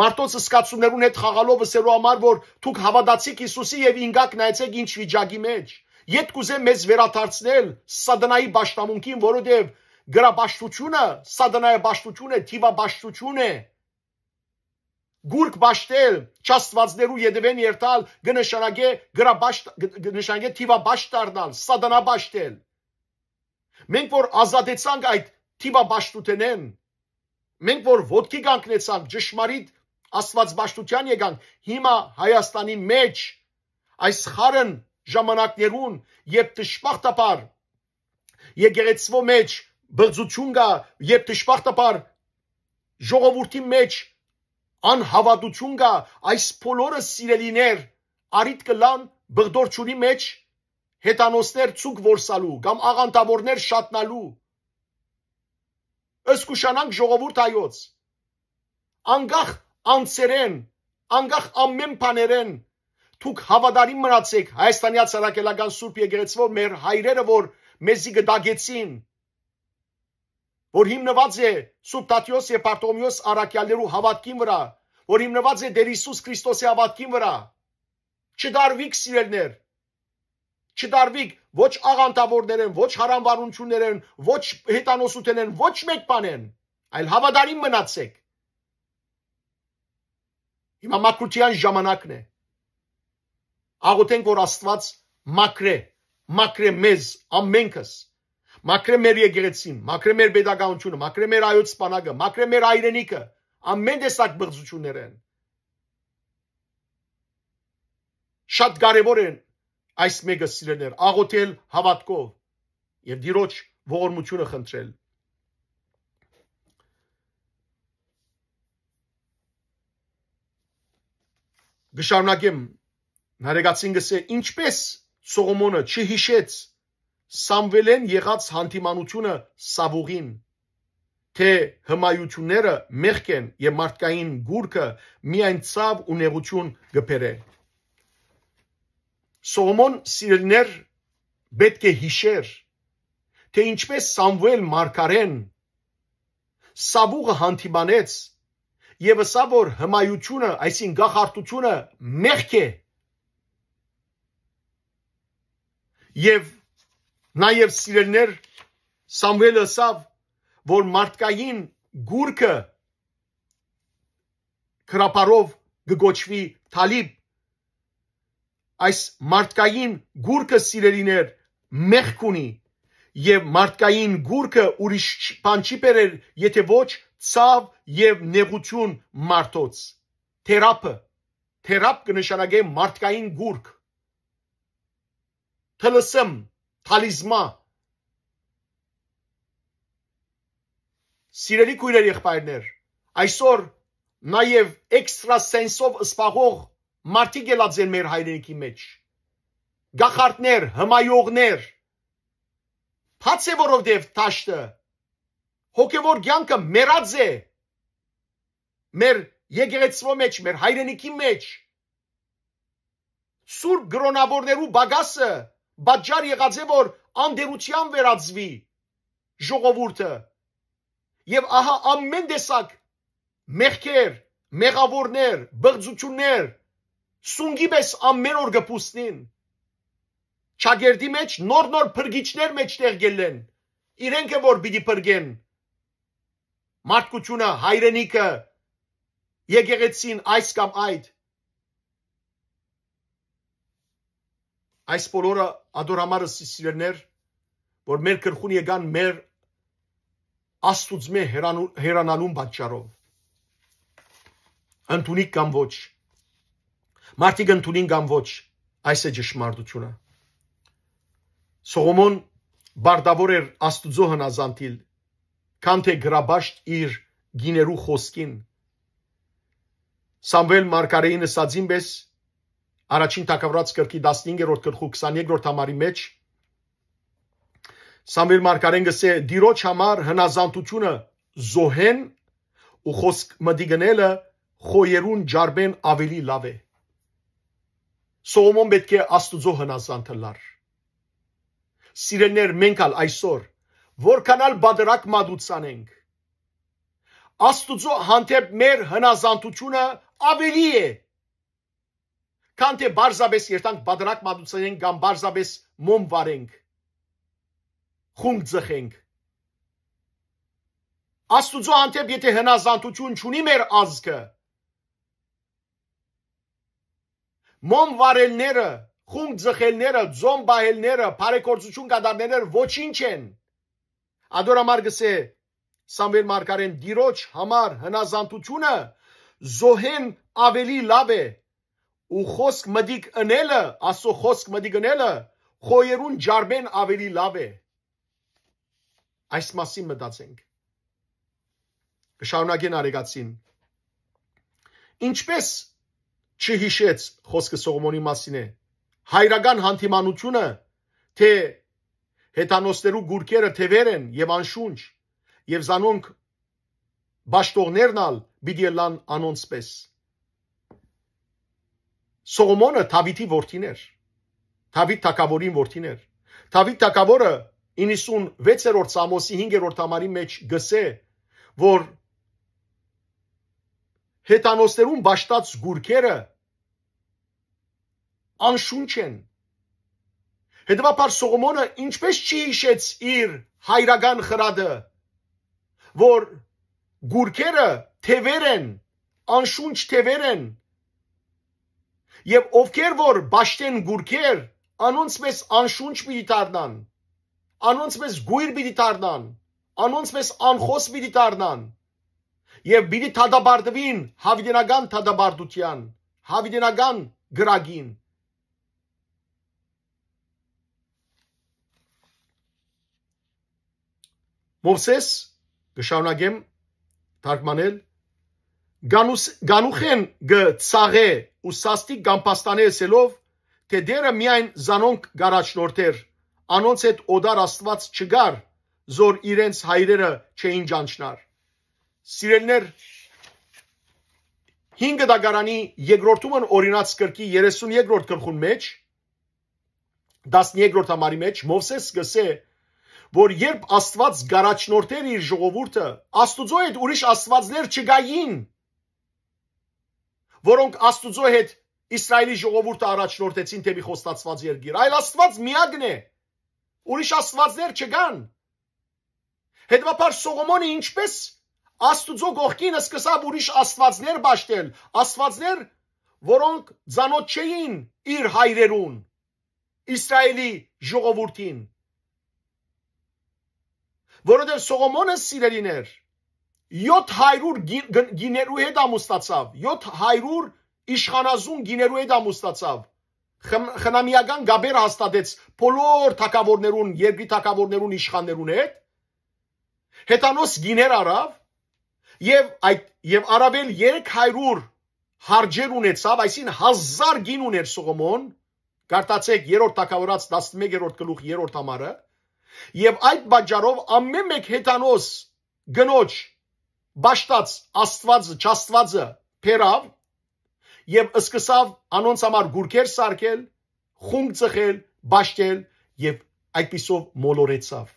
Մարդոց զգացումներուն հետ խաղալով ըսելու համար, որ դուք հաւատացիք Յիսուսի եւ ինկաք նայեցեք ինչ վիճակի մէջ։ Ետ կ'ուզեն մեզ վերադարձնել սատանայի պաշտամունքին, որովհետեւ գրապաշտությունը սատանայապաշտություն է, թիվապաշտություն է։ Գուրք պաշտել, չաստուածներու ետևէն երթալ, կը նշանակէ գրապաշտ, կը, կը նշանակէ թիվապաշտ դառնալ, սատանա պաշտել։ Մենք որ ազատեցանք այդ թիվապաշտութենէն, մենք որ ոտքի կանգնեցանք, ճշմարիտ աստուածպաշտութեան եկանք, հիմա Հայաստանի մէջ այս խարն ժամանակներուն, երբ դժբախտաբար եկեղեցւոյ մէջ բղծություն կայ, երբ դժբախտաբար ժողովուրդի մէջ անհաւատություն կայ, այս բոլորը, սիրելիներ, առիթ կ'ըլլան բղտորչունի մէջ հեթանոսներ ցուկ որսալու կամ աղանդաւորներ շատնալու։ Զգուշանանք, ժողովուրդ հայոց, անկախ անձերէն, անկախ ամէն բաներէն, դուք հաւատարիմ մնացէք Հայաստանի Յարաքելական Սուրբ Եկեղեցւոյ, մեր հայրերը, որ մեզի կը դագեցին, որ հիմնուած է Սուրբ Թադէոս եւ Բարթողմէոս առաքեալներու հաւատքին վրայ, որ հիմնուած է Տէր Յիսուս Քրիստոսի հաւատքին վրայ։ Չդարուիք, սիրելիներ, չդարուիք ոչ աղանդաւորներէն, ոչ յարամվարություններէն, ոչ հեթանոսութենէն, ոչ մէկ բանէն, այլ հաւատարիմ մնացէք։ Հիմա մաքրութեան ժամանակն է։ Աղոթենք, որ Աստուած մաքրէ, մաքրէ մեզ, ամենքս, մաքրէ մեր եկեղեցին, մաքրէ մեր պետականությունը, մաքրէ մեր հայոց սպանակը, մաքրէ մեր հայրենիքը, ամեն տեսակ բղծություններէն։ Շատ կարեւոր է այս մէկը, սիրելիներ, աղոթել հաւատքով եւ Տիրոջ ողորմությունը խնդրել։ Կը շարունակեմ, Նարեկացին կ'ըսէ, ինչպէս Սողոմոնը չյիշեց Սամուէլէն եղած հանդիմանությունը Սաւուղին, թէ հմայությունները մեղք են եւ մարդկային գուրքը միայն ցաւ ու նեղություն կը բերէ։ Սողոմոն, սիրելիներ, պէտք է յիշեր, թէ ինչպէս Սամուէլ մարգարէն Սաւուղը հանդիմանեց եւ ըսաւ, որ հմայությունը, այսինքն կախարդությունը մեղք է։ Եւ նաեւ, սիրելիներ, Սամուէլը ըսաւ, որ մարդկային գուրքը գրաբարով կը կոչուի թալիբ, այս մարդկային գուրքը, սիրելիներ, մեղք ունի, եւ մարդկային գուրքը ուրիշ չ-, բան չի բերեր, եթե ոչ ցաւ եւ նեղություն մարդոց։ Թերապը, թերապ կը նշանակէ մարդկային գուրք, թլսմ, թալիզմա։ Սիրելի քոյրեր, եղբայրներ, այսօր նաեւ էքստրասենսով սպաղող մարդիկ ելած են մեր հայրենիքի մեջ։ Գախարդներ, հմայողներ, բաց է, որովհետեւ դաշտը, հոգեվոր կեանքը մեռած է մեր եկեղեցւոյ մեջ, մեր հայրենիքի մեջ։ Սուրբ կրոնաւորներու պակասը պատճառ եղած է, որ անտերութեան վերածուի ժողովուրդը։ Եւ ահա ամեն տեսակ մեղքեր, մեղաւորներ, բղծություններ սունկի պէս ամեն օր կը բուսնին։ Չակերտի մեջ նոր-նոր փրկիչներ մէջտեղ կ'ելլեն, իրենք է որ պիտի փրկեն մարդկությունը, հայրենիքը, եկեղեցին, այս կամ այդ։ Այս բոլորը ատոր համար ըսի, սիրելիներ, որ մեր գլխուն եկան մեր Աստուծմէ հեռանու-, հեռանալուն պատճառով։ Ընդունիք կամ ոչ, մարդիկ ընդունին կամ ոչ, այս է ճշմարտությունը։ Սողոմոն պարտաւոր էր Աստուծոյ հնազանդիլ, քան թէ գրաբաշտ իր կիներու խօսքին։ Սամուէլ մարգարէին ըսածին պէս, առաջին թագաւորաց կրքի տասնհինգերորդ գլխու քսաներկրորդ համարի մեջ, Սամուէլ մարգարէն կ'ըսէ. «Տիրոջ համար հնազանդությունը զոհէն ու խօսք մտիկ ընելը խոյերուն ջարմէն աւելի լաւ է»։ Սողոմոն պէտք է Աստուծոյ հնազանդ ըլլար։ Սիրելիներ, մենք ալ այսօր, որքան ալ պատրակ մատուցան ենք, Աստուծոյ հանդէպ մեր հնազանդությունը աւելի է, քան թէ պարզապէս երթանք պատրակ մատուցենք կամ պարզապէս մոմ վարենք, խունկ ձգենք։ Աստուծոյ հանդէպ եթե հնազանդություն չունի մեր ազգը, մոմ վարելները, խունկ ձգելները, ձոմ պահելները, բարեգործություն կատարները ոչինչ են։ Ատոր համար կ'ըսէ Սամուէլ մարգարէն. «Տիրոջ համար հնազանդությունը զոհէն աւելի լաւ է, ու խօսք մտիկ ընելը, Աստուծոյ խօսք մտիկ ընելը խոյերուն ջարմէն աւելի լաւ է»։ Այս մասին մտածենք։ Կը շարունակեն արեգացին. ինչպէս չյիշեց, խօսքը Սողոմոնի մասին է, հայրական հանդիմանությունը, թէ հեթանոսներու գուրքերը թեւեր են եւ անշունչ, եւ զանոնք պաշտողներն ալ պիտի ըլլան անոնց պէս։ Սողոմոնը Դաւիթի որդին էր, Դաւիթ թագաւորին որդին էր։ Դաւիթ թագաւորը իննսունվեցերորդ Սամոսի հինգերորդ համարի մեջ կ'ըսէ, որ հեթանոսներուն պաշտած գուրքերը անշունչ են։ Հետեւաբար Սողոմոնը ինչպէս չի յիշեց իր հայրական խրատը, որ գուրքերը թեւեր են, անշունչ թեւեր են, եւ ովքեր որ պաշտեն գուրքեր, անոնց պէս անշունչ պիտի դառնան, անոնց պէս գոյր պիտի դառնան, անոնց պէս անխօս պիտի դառնան, եւ պիտի դատապարտուին յաւիտենական դատապարտութեան, յաւիտենական կրակին։ Մովսէս, կը շարունակեմ թարգմանել, գանուս-, գանուխէն կը ծաղէ ու սաստիկ կ'ամբաստանէ ըսելով, թէ Տէրը միայն զանոնք կ'առաջնորդէր, անոնց հետ օտար Աստուած չկար, զոր իրենց հայրերը չէին ճանչնար։ Սիրելիներ, հինգ դագարանի երկրորդումն օրինաց կրկի երեսուն երկրորդ գլխուն մեջ, տասներկրորդ համարի մեջ, Մովսէս կ'ըսէ, որ երբ Աստուած կ'առաջնորդէր իր ժողովուրդը, Աստուծոյ հետ ուրիշ աստուածներ չկային, որոնք Աստուծոյ հետ Իսրայելի ժողովուրդը առաջնորդեցին դէպի խոստացուած երկիր, այլ Աստուած միակն է, ուրիշ աստուածներ չկան։ Հետեւաբար Սողոմոնը ինչպէս Աստուծոյ կողքին սկսաւ ուրիշ աստուածներ պաշտել, աստուածներ, որոնք ծանօթ չէին իր հայրերուն, Իսրայէլի ժողովուրդին։ Որովհետեւ Սողոմոնը, սիրելիներ, յոթ հարիւր գի-, գ-, գիներու հետ ամուսնացաւ, յոթ հարիւր իշխանազուն գիներու հետ ամուսնացաւ, խմ-, խնամիական կապեր հաստատեց բոլոր թագաւորներուն, երկրի թագաւորներուն, իշխաններուն հետ, հեթանոս գիներ առաւ, եւ այդ, եւ առաւել երեք հարիւր հարճեր ունեցաւ, այսինքն, հազար գին ունէր Սողոմոն, կարդացէք Երրորդ Թագաւորաց տասնմեկերորդ գլուխ, երրորդ համարը, եւ այդ պատճառով ամէն մէկ հեթանոս կնոջ պաշտած Աստուածը, չաստուածը բերաւ, եւ սկսաւ անոնց համար գուրքեր սարքել, խունկ ծխել, պաշտել, եւ այդպիսով մոլորեցաւ։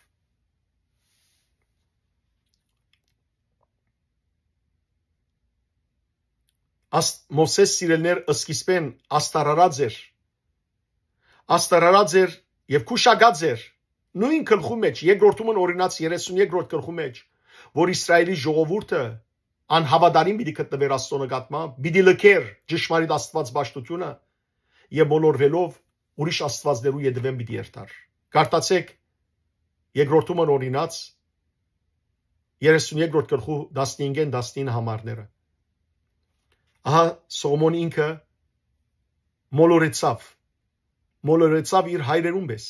Աս-, Մովսէս, սիրելիներ, սկիզբէն աստարարած էր, աստարարած էր եւ քուշակած էր նոյն գլխու մէջ, երկրորդումն օրինաց երեսուն երկրորդ գլխու մէջ, որ Իսրայէլի ժողովուրդը անհաւատարիմ պիտի գտնուէր Աստուծոյ նկատմամբ, պիտի լքէր ճշմարիտ Աստուած պաշտութիւնը եւ մոլորուելով ուրիշ աստուածներու ետեւէն պիտի երթար։ Կարդացէք երկրորդումն օրինաց երեսուն երկրորդ գլխու տասնհինգէն տասնինը համարները։ Ահա Սողոմոն ինքը մոլորեցաւ, մոլորեցաւ իր հայրերուն պէս։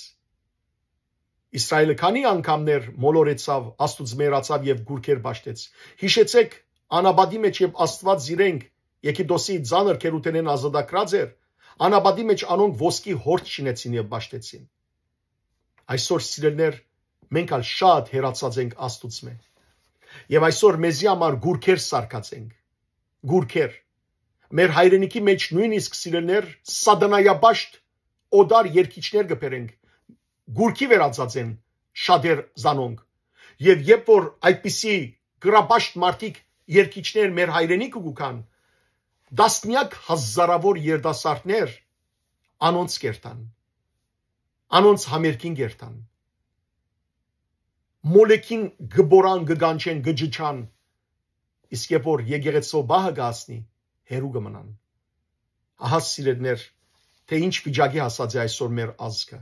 Իսրայէլը քանի՞ անգամներ մոլորեցաւ, Աստուծմէ հեռացաւ եւ գուրքեր պաշտեց։ Յիշեցէք, անապատի մէջ, երբ Աստուած զիրենք Եգիպտոսի ծանր գերութենէն ազատագրած էր, անապատի մէջ անոնք ոսկի հորդ շինեցին եւ պաշտեցին։ Այսօր, սիրելիներ, մենք ալ շատ հեռացած ենք Աստուծմէ։ Եւ այսօր մեզի համար գուրքեր սարքած ենք։ Գուրքեր։ Մեր հայրենիքի մէջ նոյնիսկ, սիրելիներ, սատանայապաշտ օտար երկիչներ կը բերենք, գուրքի վերածած են շատեր զանոնք։ Եւ երբ որ այդպիսի գրապաշտ մարդիկ, երկիչներ մեր հայրենիքը կու գան, տասնեակ հազարաւոր երիտասարդներ անոնց կերթան, անոնց համերգին կերթան, մոլեքին կը պորան, կը կանչեն, կը ճչան, իսկ երբ որ եկեղեցու պահը կ'հասնի, հեռու կը մնան։ Ահա, սիրելիներ, թէ ինչ վիճակի հասած է այսօր մեր ազգը։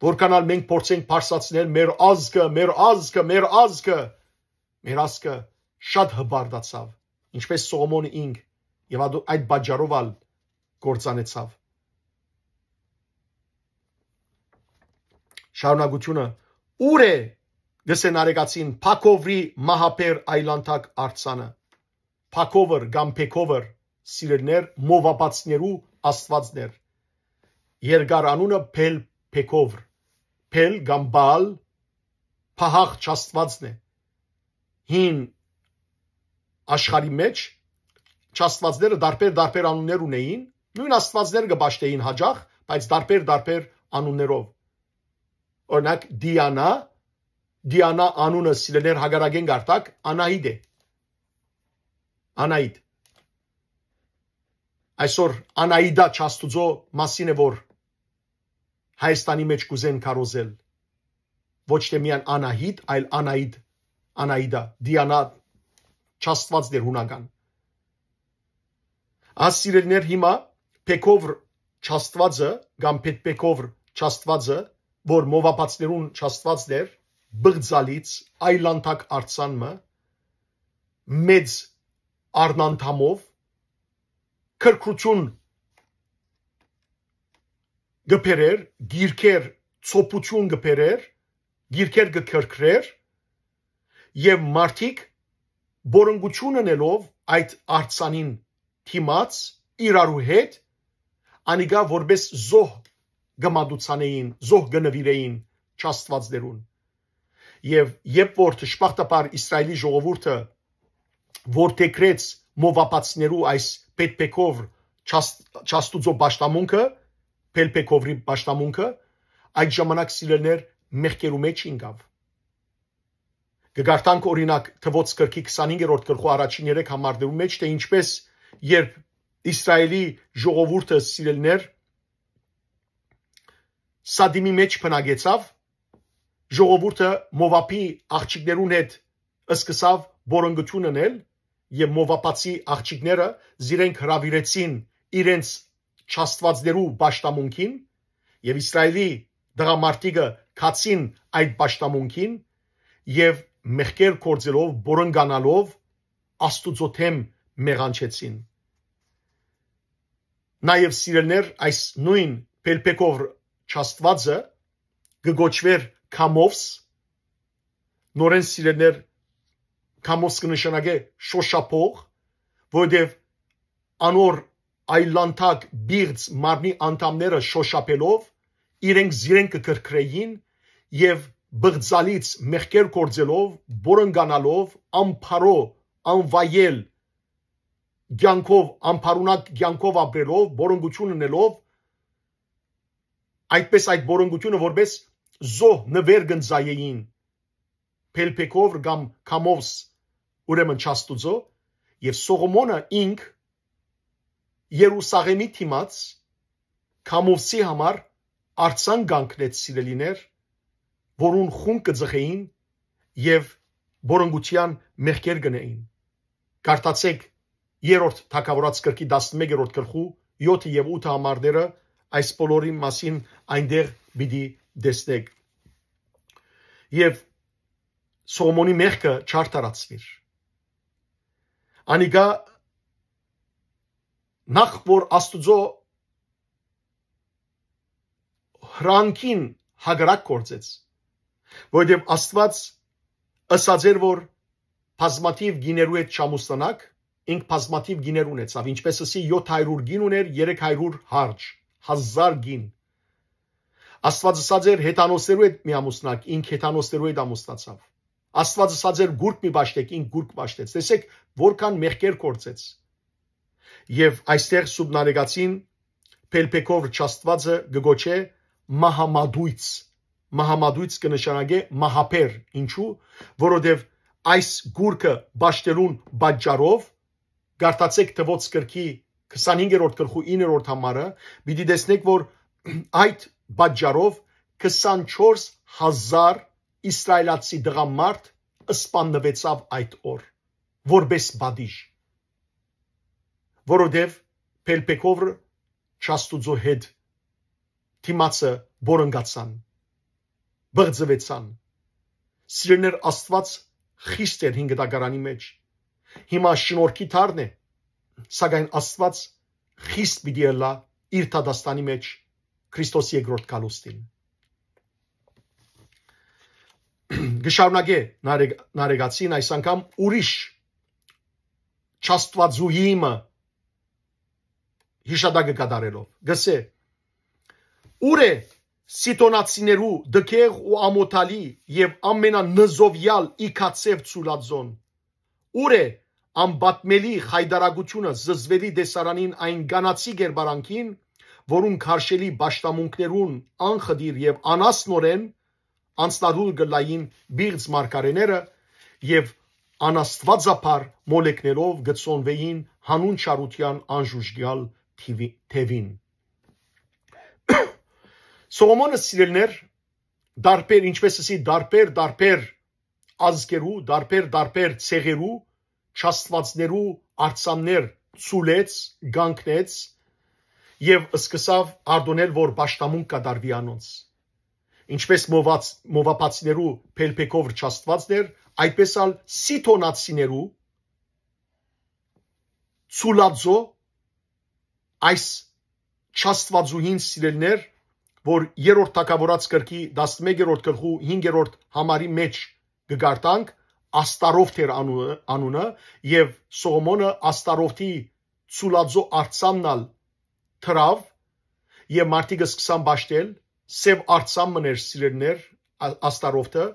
Որքան ալ մենք փորձենք բարձրացնել մեր ազգը, մեր ազգը, մեր ազգը, մեր ազգը շատ հպարտացաւ, ինչպես Սողոմոնը ինք, եւ ադո-, այդ պատճառով ալ կործանեցաւ։ Շարունակութիւնը, ո՞ւր է, գսեն արեգացին, Փակովրի մահաբեր այլանդակ արձանը։ Փակովր կամ Փեքովր, սիրելիներ, մովաբացիներու աստուածն էր։ Երկար անունը Փել Փեքովր, Փել կամ Բաալ, փահախ չաստուածն է։ Հին աշխարհի մէջ չաստուածները տարբեր, տարբեր անուններ ունեին, նոյն աստուածները կը պաշտէին յաճախ, բայց տարբեր, տարբեր անուններով։ Օրինակ, Դիանա, Դիանա անունը, սիրելիներ, հակառակէն կ'արթակ, Անահիտ է։ Անահիտ։ Այսօր Անահիտա չաստուծոյ մասին է, որ Հայաստանի մէջ կ'ուզեն քարոզել։ Ոչ թէ միայն Անահիտ, այլ Անահիտ, Անահիտա, Դիանա չաստուածն էր հունական։ Աս, սիրելիներ, հիմա Փեքովր չաստուածը կամ Փեթ Փեքովր չաստուածը, որ մովաբացիներուն չաստուածն էր, բղծալից այլանդակ արձան մը, մեծ արնանդամով, քրքրութիւն կը բերէր, գիրքեր, ծոփութիւն կը բերէր, գիրքեր կը քրքրէր, եւ մարդիկ, բորնգութիւն ընելով այդ արձանին դիմաց, իրարու հետ, անիկա որպես զոհ կը մատուցանէին, զոհ կը նուիրէին չաստուածներուն։ Եւ երբ որ, դժբախտաբար, Իսրայէլի ժողովուրդը որդեգրեց մովաբացիներու այս Փեթ Փեքովր չաս-, չաստուծոյ պաշտամունքը, Փել Փեքովրի պաշտամունքը, այդ ժամանակ, սիրելիներ, մեղքերու մէջ ինկաւ։ Կը կարդանք, օրինակ, Թուոց գրքի քսանհինգերորդ գլխու առաջին երեք համարներու մէջ, թէ ինչպես, երբ Իսրայէլի ժողովուրդը, սիրելիներ, Սադիմի մէջ բնակեցաւ, ժողովուրդը Մովաբի աղջիկներուն հետ սկսաւ բորնգութիւն ընել, եւ մովաբացի աղջիկները զիրենք հրաւիրեցին իրենց չաստուածներու պաշտամունքին, եւ Իսրայէլի տղամարդիկը գացին այդ պաշտամունքին եւ մեղքեր գործելով, պորնգանալով Աստուծոյ դէմ մեղանչեցին։ Նաեւ, սիրելիներ, այս նոյն Պելպեկովր չաստուածը կը կոչուէր Քամովս, նորէն, սիրելիներ, Քամովս կը նշանակէ շոշափող, որովհետեւ անոր այլանդակ պիղծ մարմնի անդամները շոշափելով, իրենք զիրենք կը կրկրէին եւ բղծալից մեղքեր գործելով, պորնգանալով, ամբարոյ, անվայել կեանքով, անփառունակ կեանքով ապրելով, պորնգութիւն ընելով, այդպէս այդ պորնգութիւնը որպէս զոհ նուէր կ'ընծայէին Պելպեկովր կամ Քամովս, ուրեմն չաստուծոյ, եւ Սողոմոնը ինք Երուսաղէմի դիմաց Քամովսի համար արձան կանգնեց, սիրելիներ, որուն խունկ կը ձգէին եւ պորնգութեան մեղքեր կ'ընէին։ Կարդացէք Երրորդ Թագաւորաց գրքի տասնմեկերորդ գլխու յոթը եւ ութը համարները, այս բոլորին մասին այնտեղ պիտի տեսնէք։ Եւ Սողոմոնի մեղքը չարդարացուիր։ Անիկա նախ որ Աստուծոյ հրանքին հակառակ գործեց, որովհետեւ Աստուած ըսած էր, որ բազմաթիւ կիներու հետ չամուսնանաք, ինք բազմաթիւ կիներ ունեցաւ, ինչպէս ըսի, յոթ հարիւր կին ունէր, երեք հարիւր հարճ, հազար կին։ Աստուած ըսած էր, հեթանոսներու հետ մի ամուսնաք, ինք հեթանոսներու հետ ամուսնացաւ։ Աստուած ըսած էր, գուրգ մի պաշտեք, ինք գուրգ պաշտեց։ Տեսեք, որքան մեղքեր գործեց։ Եւ այստեղ Սուբնարեգացին Պելպեկովր չաստուածը կը կոչէ մահամատոյց։ Մահամատոյց կը նշանակէ մահաբեր։ Ինչու՞, որովհետեւ այս գուրգը պաշտելուն պատճառով, կարդացէք Թվոց գրքի քսանհինգերորդ գլխու իններորդ համարը, պիտի տեսնէք, որ այդ պատճառով քսանչորս հազար իսրայելացի տղամարդ սպաննուեցաւ այդ օր, որպէս պատիժ, որովհետեւ Պելպեկովր չաստուծոյ հետ դիմացը պորնգացան, բղծուեցան։ Սիրելիներ, Աստուած խիստ էր հին գտակարանի մեջ։ Հիմա շնորհքի դարն է, սակայն Աստուած խիստ պիտի ըլլայ իր դատաստանի մեջ Քրիստոս երկրորդ գալուստին։ Կը շարունակէ Նարեգ-, Նարեգացին այս անգամ ուրիշ չաստուածուհի մը յիշատակը կատարելով, գսէ. «Ո՞ւր է Սիդոնացիներու դգեղ ու ամօթալի եւ ամենանզովեալ իգացեւ Ցուլաձոն։ Ո՞ւր է անպատմելի խայտարակությունը զզվելի տեսարանին այն կանացի կերպարանքին, որուն քարշելի պաշտամունքներուն անխտիր եւ անասնորեն անցնարուլ կ'ըլլային պիղծ մարգարէները եւ անաստուածաբար մոլեգներով կը ծոնուէին յանուն չարութեան անժուժեալ թիւի-, թեւին»։ Սողոմոնը, սիրելիներ, դարբեր, ինչպէս ասի, դարբեր, դարբեր ազգերու, դարբեր, դարբեր ցեղերու, չաստուածներու արձաններ ցուլեց, կանգնեց եւ սկսաւ արտոնել, որ պաշտամունք կատարուի անոնց։ Ինչպէս մովաց-, մովաբացիներու Պելպեկովր չաստուածն էր, այդպէս ալ Սիդոնացիներու Ցուլաձո այս չաստուածուհին, սիրելիներ, որ Երրորդ Թագաւորաց գրքի տասնմեկերորդ գլխու հինգերորդ համարի մեջ կը կարդանք, Աստարովթ էր անունը, անունը, եւ Սողոմոնը Աստարովթի Ցուլաձո արձանն ալ դրաւ, եւ մարդիկ սկսան պաշտել, սեւ արձան մըն էր, սիրելիներ, Ա-, Աստարովթը,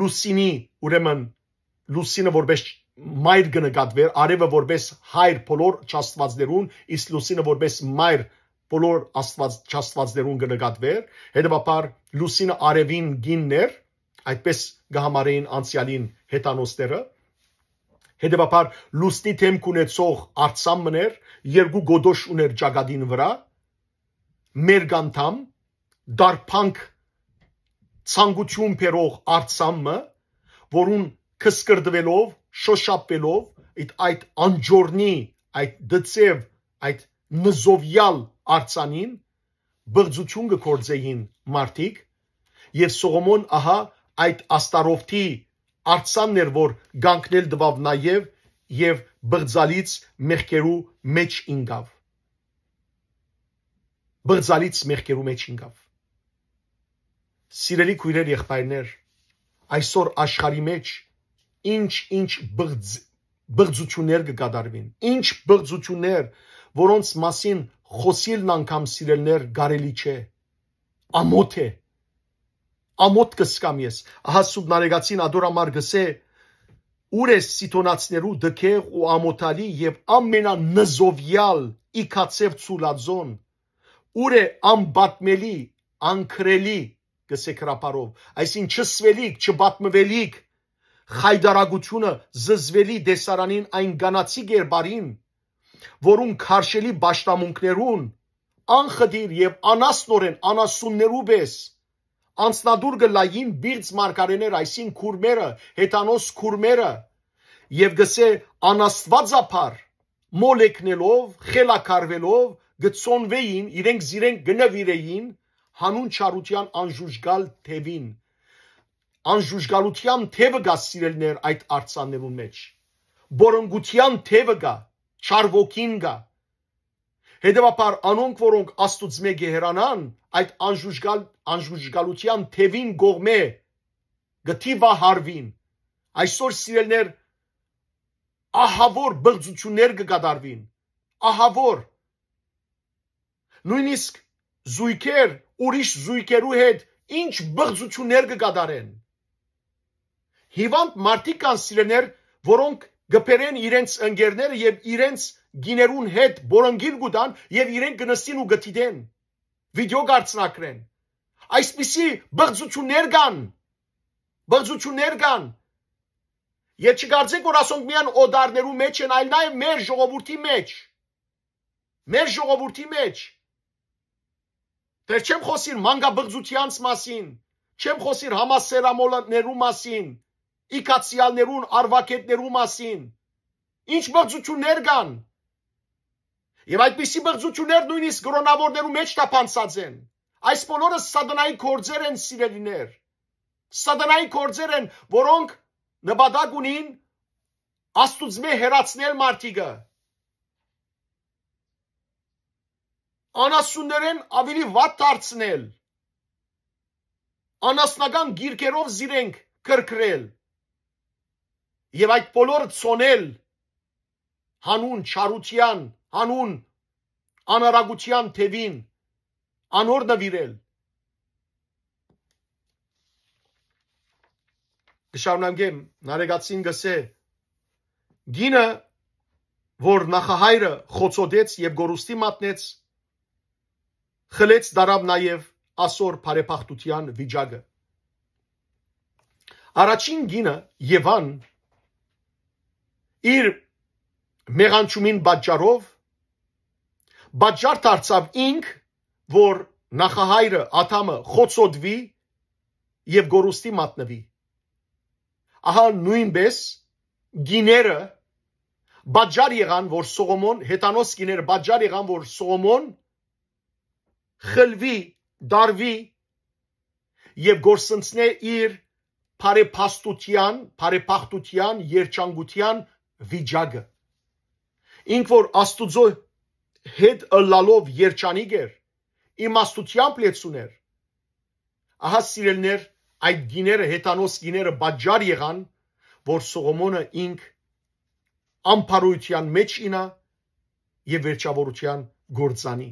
լուսինի, ուրեմն, լուսինը որպես մայր կը նկատուէր, արեւը որպես հայր բոլոր չաստուածներուն, իսկ լուսինը որպես մայր բոլոր աստված-, չաստուածներուն կը նկատուէր, հետեւաբար լուսինը արեւին կինն էր, այդպես կը համարէին անցեալին հեթանոսները, հետեւաբար լուսնի դեմք ունեցող արձան մըն էր, երկու գոտոշ ուներ ճակատին վրա, մերկանդամ, դարբանք, ցանկութիւն բերող արձան մը, որուն քսկրտուելով, շոշափվելով, այդ, այդ անջորնի, այդ դծեւ, այդ նզովյալ արձանին բղծութիւն կը գործէին մարդիկ, եւ Սողոմոն ահա այդ Աստարովթի արձանն էր, որ կանգնել տուաւ նաեւ եւ բղծալից մեղքերու մէջ ինկաւ։ Բղծալից մեղքերու մէջ ինկաւ։ Սիրելի քոյրեր, եղբայրներ, այսօր աշխարհի մէջ ինչ, ինչ բղծ-, բղծութիւններ կը կատարուին, ինչ բղծութիւններ, որոնց մասին խօսիլն անգամ, սիրելիներ, կարելի չէ, ամոթ է, ամոթ կ'ըսկամ ես։ Ահա Սուրբ Նարեկացին ատոր համար կ'ըսէ. «Ո՞ւր է Սիդոնացիներու տգեղ ու ամոթալի եւ ամենանզովեալ իքաձեւ ցուլածոն, ո՞ւր է անպատմելի, անկրելի», կ'ըսէ գրաբարով, այսինքն՝ չսուելիք, չպատմուելիք խայտարակութիւնը, զզուելի տեսարանին, այն կանացի կերպարին, որուն քարշելի պաշտամունքներուն անխտիր եւ անասնորեն անասուններու պէս անցնատուր կը լային պիղծ մարգարէներ, այսին քուրմերը, հեթանոս քուրմերը, եւ կ'ըսէ, անաստուածաբար մոլեգնելով, խելագարվելով, կը ծոնուէին, իրենք զիրենք կը նուիրէին յանուն չարութեան անժուժկալ թեւին։ Անժուժկալութեան թեւը կայ, սիրելիներ, այդ արձաններուն մէջ, բորոնկութեան թեւը կայ, չար ոգին կայ։ Հետեւաբար անոնք, որոնք Աստուծմէ կը հեռանան, այդ անժուժկալ-, անժուժկալութեան թեւին կողմէ կը դիւահարուին։ Այսօր, սիրելիներ, ահաւոր բղծութիւններ կը կատարուին, ահաւոր։ Նոյնիսկ զոյգեր ուրիշ զոյգերու հետ ինչ բղծութիւններ կը կատարեն։ Հիւանդ մարդիկ կան, սիրելիներ, որոնք կը բերեն իրենց ընկերները եւ իրենց կիներուն հետ բորոնկիլ կու տան եւ իրենք կը նստին ու կը դիտեն, վիդեո կ'արձանագրեն։ Այսպիսի բղծութիւններ կան, բղծութիւններ կան։ Եւ չկարծէք, որ ասոնք միայն օտարներու մէջ են, այլ նաեւ մեր ժողովուրդի մէջ։ Մեր ժողովուրդի մէջ։ Դեռ չեմ խօսիր մանկաբղծութեանց մասին, չեմ խօսիր համասերամոլաններու մասին, իքացեալներուն, արուակետներու մասին։ Ինչ բղծութիւններ կան։ Եւ այդպիսի բղծութիւններ նոյնիսկ կրօնաւորներու մէջ թափանցած են։ Այս բոլորը սատանայի գործեր են, սիրելիներ։ Սատանայի գործեր են, որոնք նպատակ ունին Աստուծմէ հեռացնել մարդիկը, անասուններէն աւելի վատ դարձնել, անասնական գիրքերով զիրենք կրկրել եւ այդ բոլորը ծոնել յանուն չարութեան, յանուն անարագութեան թեւին, անոր նուիրել։ Կը շարունակեմ, Նարեկացին կ'ըսէ. «Կինը, որ նախահայրը խոցոտեց եւ կորուստի մատնեց, խլեց դարաւ նաեւ ասոր բարեբախտութեան վիճակը»։ Առաջին կինը, Եվան, իր մեղանչումին պատճառով պատճառ դարձաւ ինք, որ նախահայրը Ադամը խոցոտուի եւ կորուստի մատնուի։ Ահա նոյնպէս կիները պատճառ եղան, որ Սողոմոն, հեթանոս կիները պատճառ եղան, որ Սողոմոն խլուի, դարուի եւ կորսնցնէ իր բարեբաստության, բարեբախտության, երջանկութեան վիճակը։ Ինք որ Աստուծոյ հետ ըլլալով երջանիկ էր, իմաստութեամբ լեցուն էր։ Ահա, սիրելիներ, այդ կիները, հեթանոս կիները պատճառ եղան, որ Սողոմոնը ինք ամբարոյութեան մէջ ինայ եւ վերջաւորութեան կործանի։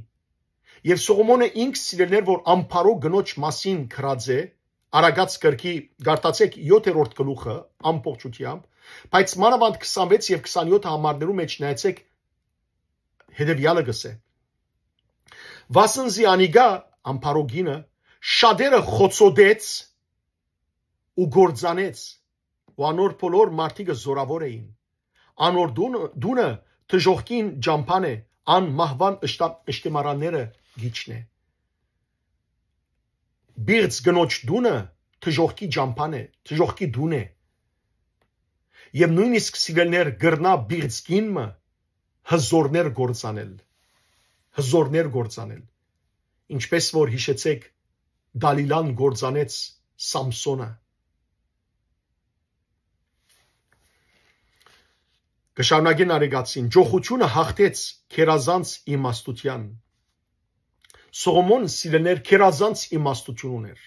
Եւ Սողոմոնը ինք, սիրելիներ, որ ամբարոյ կնոջ մասին գրած է, Արագած կրկի կարդացեք յոթերորդ գլուխը ամբողջութեամբ, բայց մանաւանդ քսանվեց եւ քսանյոթ համարներու մէջ նայեցեք, հետեւեալը կ'ըսէ. «Վասն զի անիկա, ամբարոյ կինը, շատերը խոցոտեց ու կործանեց, ու անոր բոլոր մարդիկը զորաւոր էին։ Անոր դուն-, դունը դժոխքին ճամբան է, ան մահուան ըշտա-, ըշտեմարանները գիչն է»։ Բիղծ կնոջ դունը դժոխքի ճամբան է, դժոխքի դուն է։ Եւ նոյնիսկ սիրելներ կրնայ պիղծ կին մը հզորներ գործանել, հզորներ գործանել, ինչպէս որ, յիշեցէք, Դալիլան գործանեց Սամսոնը։ Կը շարունակեն արեգացին. «Ճոխութիւնը յաղթեց քերազանց իմաստութեան»։ Սողոմոն, սիրելներ, քերազանց իմաստութիւն ունէր։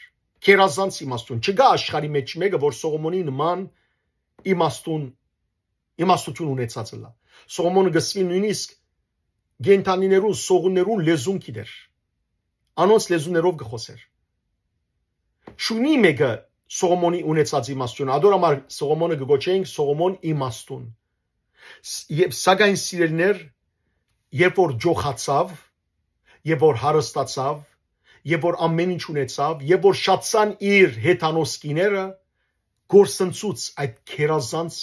Քերազանց իմաստութիւն։ Չկայ աշխարհի մէջ մէկը, որ Սողոմոնի նման իմաստուն, իմաստութիւն ունեցած ըլլայ։ Սողոմոնը կը սուի նոյնիսկ կենդանիներուն, սողուններուն լեզուն գիտէր։ Անոնց լեզուներով կը խօսէր։ Չունի մէկը Սողոմոնի ունեցած իմաստութիւնը։ Ադոր համար Սողոմոնը կը կոչենք Սողոմոն իմաստուն։ Ս-, եւ սակայն, սիրելներ, երբ որ ճոխացաւ, եւ որ հարստացաւ, եւ որ ամէն ինչ ունեցաւ, եւ որ շատցան իր հեթանոս կիները, կորսնցուց այդ քերազանց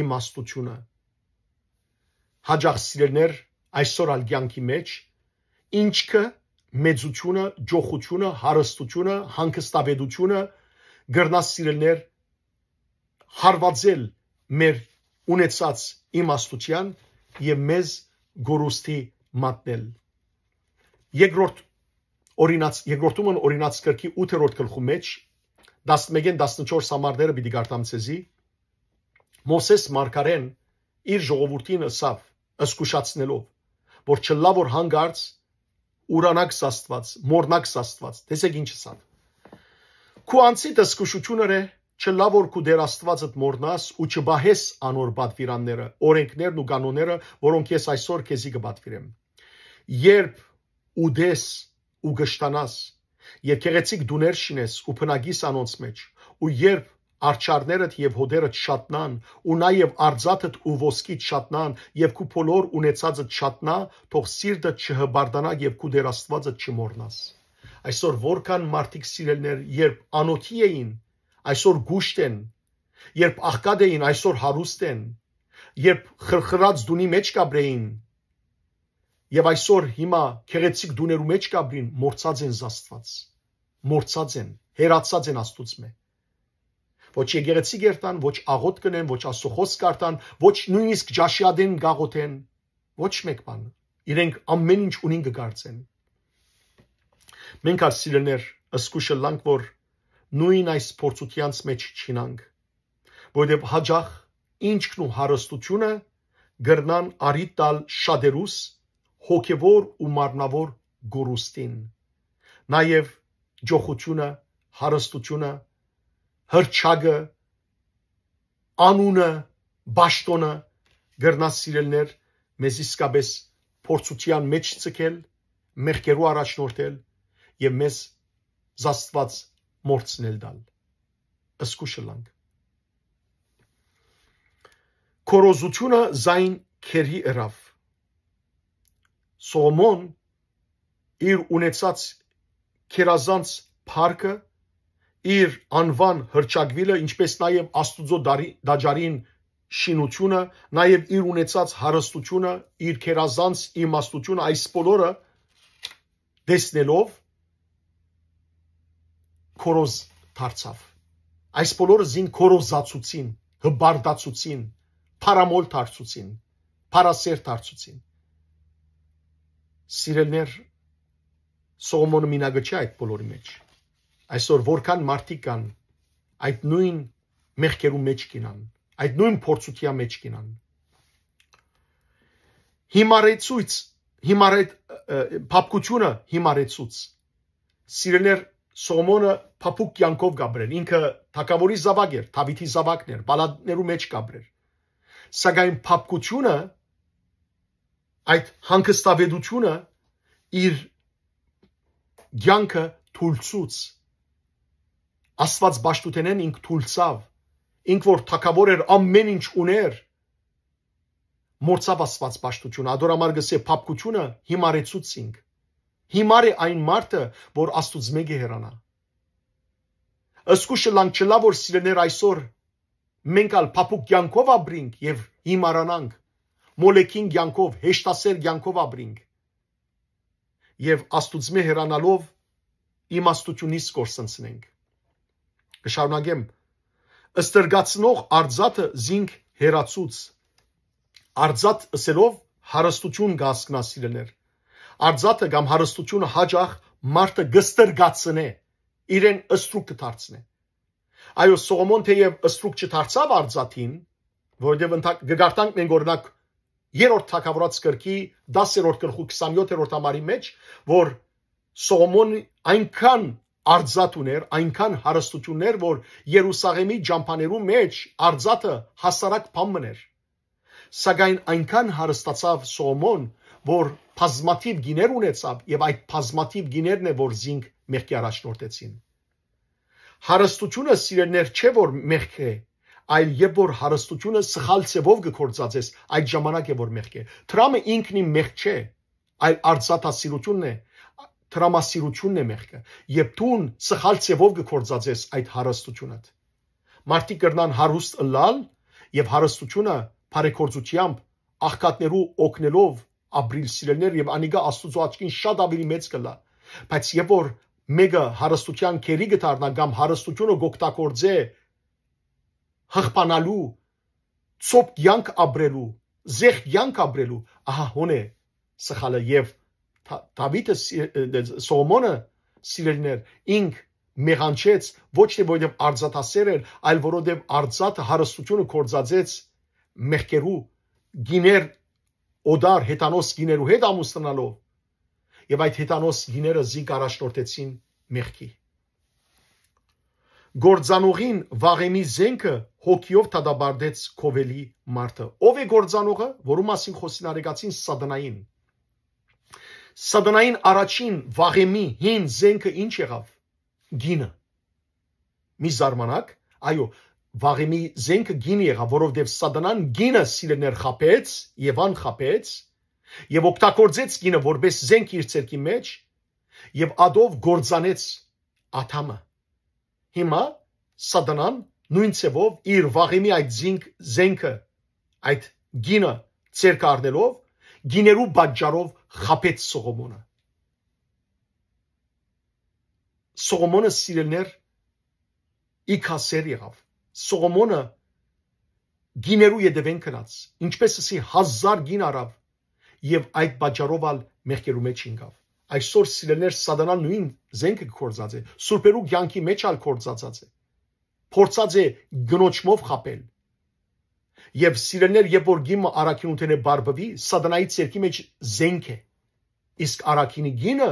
իմաստութիւնը։ Յաճախ, սիրելներ, այսօր ալ կեանքի մէջ ինչքը, մեծութիւնը, ճոխութիւնը, հարստութիւնը, հանգստավետութիւնը կրնայ, սիրելներ, հարուածել մեր ունեցած իմաստութեան եւ մեզ կորուստի մատնել։ Երկրորդ օրինաց, երկրորդումն օրինաց կրքի ութերորդ գլխու մէջ, տասնմէկէն տասնչորս համարները պիտի կարդամ ձեզի։ Մովսէս մարգարեն իր ժողովուրդին ըսաւ, զգուշացնելով, որ չըլլայ որ հանկարծ ուրանաք զաստուած, մոռնաք զաստուած, տեսեք ինչ ըսաւ. «Քու անձիդ զգուշութիւն ըրէ, չըլլայ որ քու Տէր Աստուածդ մոռնաս ու չպահես անոր պատվիրանները, օրենքներն ու կանոնները, որոնք ես այսօր քեզի կը պատվիրեմ։ Երբ ուտես ու կշտանաս, եւ գեղեցիկ տուներ շինես ու բնակիս անոնց մէջ, ու երբ արջառներդ եւ հոտերդ շատնան, ու նաեւ արծաթդ ու ոսկիդ շատնան, եւ քու բոլոր ունեցածդ շատնայ, թող սիրտդ չհպարտանայ եւ քու Տէր Աստուածդ չմոռնաս»։ Այսօր որքան մարդիկ, սիրելներ, երբ անօթի էին, այսօր կուշտ են, երբ աղքատ էին, այսօր հարուստ են, երբ խրխրած տունի մէջ կ'ապրէին, եւ այսօր հիմա գեղեցիկ տուներու մէջ կ'ապրին, մոռցած են զաստուած, մոռցած են, հեռացած են Աստուծմէ։ Ոչ եկեղեցի կ'երթան, ոչ աղօթք կ'ընեն, ոչ Աստուծոյ խօսք կ'արթան, ոչ նոյնիսկ ճաշի ատեն կ'աղօթեն, ոչ մէկ բան։ Իրենք ամէն ինչ ունին կը կարծեն։ Մենք ալ, սիրելներ, զգուշ ըլլանք որ նոյն այս փորձութեանց մէջ չիյնանք, որովհետեւ յաճախ ինչքն ու հարստութիւնը կրնան առիթ տալ շատերուս հոգեւոր ու մարմնաւոր կորուստին։ Նաեւ ճոխութիւնը, հարստութիւնը, հրճակը, անունը, պաշտօնը կրնայ, սիրելներ, մեզ իսկապէս փորձութեան մէջ ձգել, մեղքերու առաջնորդել եւ մեզ զաստուած մոռցնել տալ։ Զգուշ ըլլանք։ Քորոզութիւնը զայն քերհի ըրաւ։ Սողոմոն իր ունեցած քերազանց փառքը, իր անուան հրճակուիլը, ինչպէս նաեւ Աստուծոյ դարի-, տաճարին շինութիւնը, նաեւ իր ունեցած հարստութիւնը, իր քերազանց իմաստութիւնը, այս բոլորը տեսնելով քորոզ դարձաւ։ Այս բոլորը զին քորոզացուցին, հպարտացուցին, փարամոլ դարձուցին, փարասեր դարձուցին։ Սիրելներ, Սողոմոնը մինակը չէ այդ բոլորի մէջ։ Այսօր որքան մարդիկ կան, այդ նոյն մեղքերու մէջ կ'իյնան, այդ նոյն փորձութեան մէջ կ'իյնան։ Հիմարեցոյց, հիմարետ-, ը, փափկութիւնը հիմարեցուց։ Սիրելներ, Սողոմոնը փափուկ կեանքով կ'ապրէր, ինքը թագաւորի զաւակ էր, Դաւիթի զաւակն էր, պալատներու մէջ կ'ապրէր։ Սակայն փափկութիւնը, այդ հանգստավետութիւնը իր կեանքը թուլցուց։ Աստուած պաշտութենէն ինք թուլցաւ, ինք որ թագաւոր էր, ամէն ինչ ունէր, մոռցաւ Աստուած պաշտութիւնը, ադոր համար կ'ըսէ փափկութիւնը հիմարեցուց ինք։ Հիմար է այն մարդը, որ Աստուծմէ կը հեռանայ։ Զգուշ ըլլանք, չըլլայ որ, սիրելներ, այսօր մենք ալ փափուկ կեանքով ապրինք եւ հիմարանանք, մոլեգին կեանքով, հեշտասեր կեանքով ապրինք եւ Աստուծմէ հեռանալով իմաստութիւնից կորսնցնենք։ Կը շարունակեմ. «Ստրկացնող արծաթը զինք հեռացուց, արծաթ ըսելով հարստություն կը հասկնայ, սիրելիներ։ Արծաթը կամ հարստությունը յաճախ մարդը կը ստրկացնէ, իրեն ստրուկ կը դարձնէ։ Այո, Սողոմոն թէեւ ստրուկ չդարձաւ արծաթին, որովհետեւ ընթա-, կը կարդանք մենք, օրինակ, երրորդ թագաւորաց գրքի դասերորդ գլխու քսանեթերորդ համարի մէջ, որ Սողոմոն այնքան արծաթ ունէր, այնքան հարստություններ, որ Երուսաղեմի ճամբաներու մէջ արծաթը հասարակ բան մըն էր։ Սակայն այնքան հարստացաւ Սողոմոն, որ բազմաթիւ գիներ ունեցաւ, եւ այդ բազմաթիւ գիներն է, որ զինք մեղքի առաջնորդեցին։ Հարստությունը, սիրելիներ, չէ որ մեղք է, այլ երբ որ հարստությունը սխալ ձևով կը գործածես, այդ ժամանակ է որ մեղք է։ Դրամը ինքնին մեղք չէ, այլ արծաթասիրությունն է, դրամասիրությունն է մեղքը։ Երբ դուն սխալ ձևով կը գործածես այդ հարստությունդ, մարդիկ կրնան հարուստ ըլլալ եւ հարստությունը բարեգործությամբ, աղքատներու օգնելով ապրիլ, սիրելիներ, եւ անիկա Աստուծոյ աչքին շատ աւելի մեծ կ'ըլլայ։ Բայց երբ որ մէկը հարստութեան գերի կը դառնայ կամ հարստությունը կ'օգտագործէ յղբանալու, ծոփ կեանք ապրելու, զեղ կեանք ապրելու, ահա հոն է սխալը։ Եւ Թա-, Դաւիթը, սի-, ը, Սողոմոնը, սիրելիներ, ինք մեղանչեց ոչ թէ որովհետեւ արծաթասէր էր, այլ որովհետեւ արծաթը, հարստությունը կործածեց մեղքերու, գիներ օտար հեթանոս գիներու հետ ամուսնանալով, եւ այդ հեթանոս գիները զինք առաջնորդեցին մեղքի։ Գործանողին վաղեմի զենքը հոգիով դատապարտեց քովելի մարդը։ Ո՞վ է գործանողը, որու մասին խօսին արեգացին? Սատանային։ Սատանային առաջին վաղեմի հին զենքը ի՞նչ եղաւ? Գինը։ Մի զարմանաք, այո, վաղեմի զենքը գինը եղաւ, որովհետեւ Սատանան գինը, սիրելիներ, խաբեց, Եվան խաբեց, եւ օգտագործեց գինը որպես զենք իր ձեռքի մէջ, եւ ադով գործանեց Ադամը։ Հիմա Սատանան նոյն ձեւով իր վաղեմի այդ զինք-, զենքը, այդ գինը ձեռքը առնելով, գիներու պատճառով խաբեց Սողոմոնը։ Սողոմոնը, սիրելիներ, իքասեր եղաւ։ Սողոմոնը գիներու ետեւէն գնաց, ինչպես ըսի, հազար գին առաւ եւ այդ պատճառով ալ մեղքերու մէջ ինկաւ։ Այսօր, սիրելիներ, Սատանան նոյն զենքը կը գործածէ, սուրբերու կեանքի մէջ ալ գործածած է, փորձած է կնոջմով խաբել։ Եւ, սիրելիներ, երբ որ գինը առաքինութենէ բարբուի, Սատանայի ձեռքի մէջ զենք է, իսկ առաքինի գինը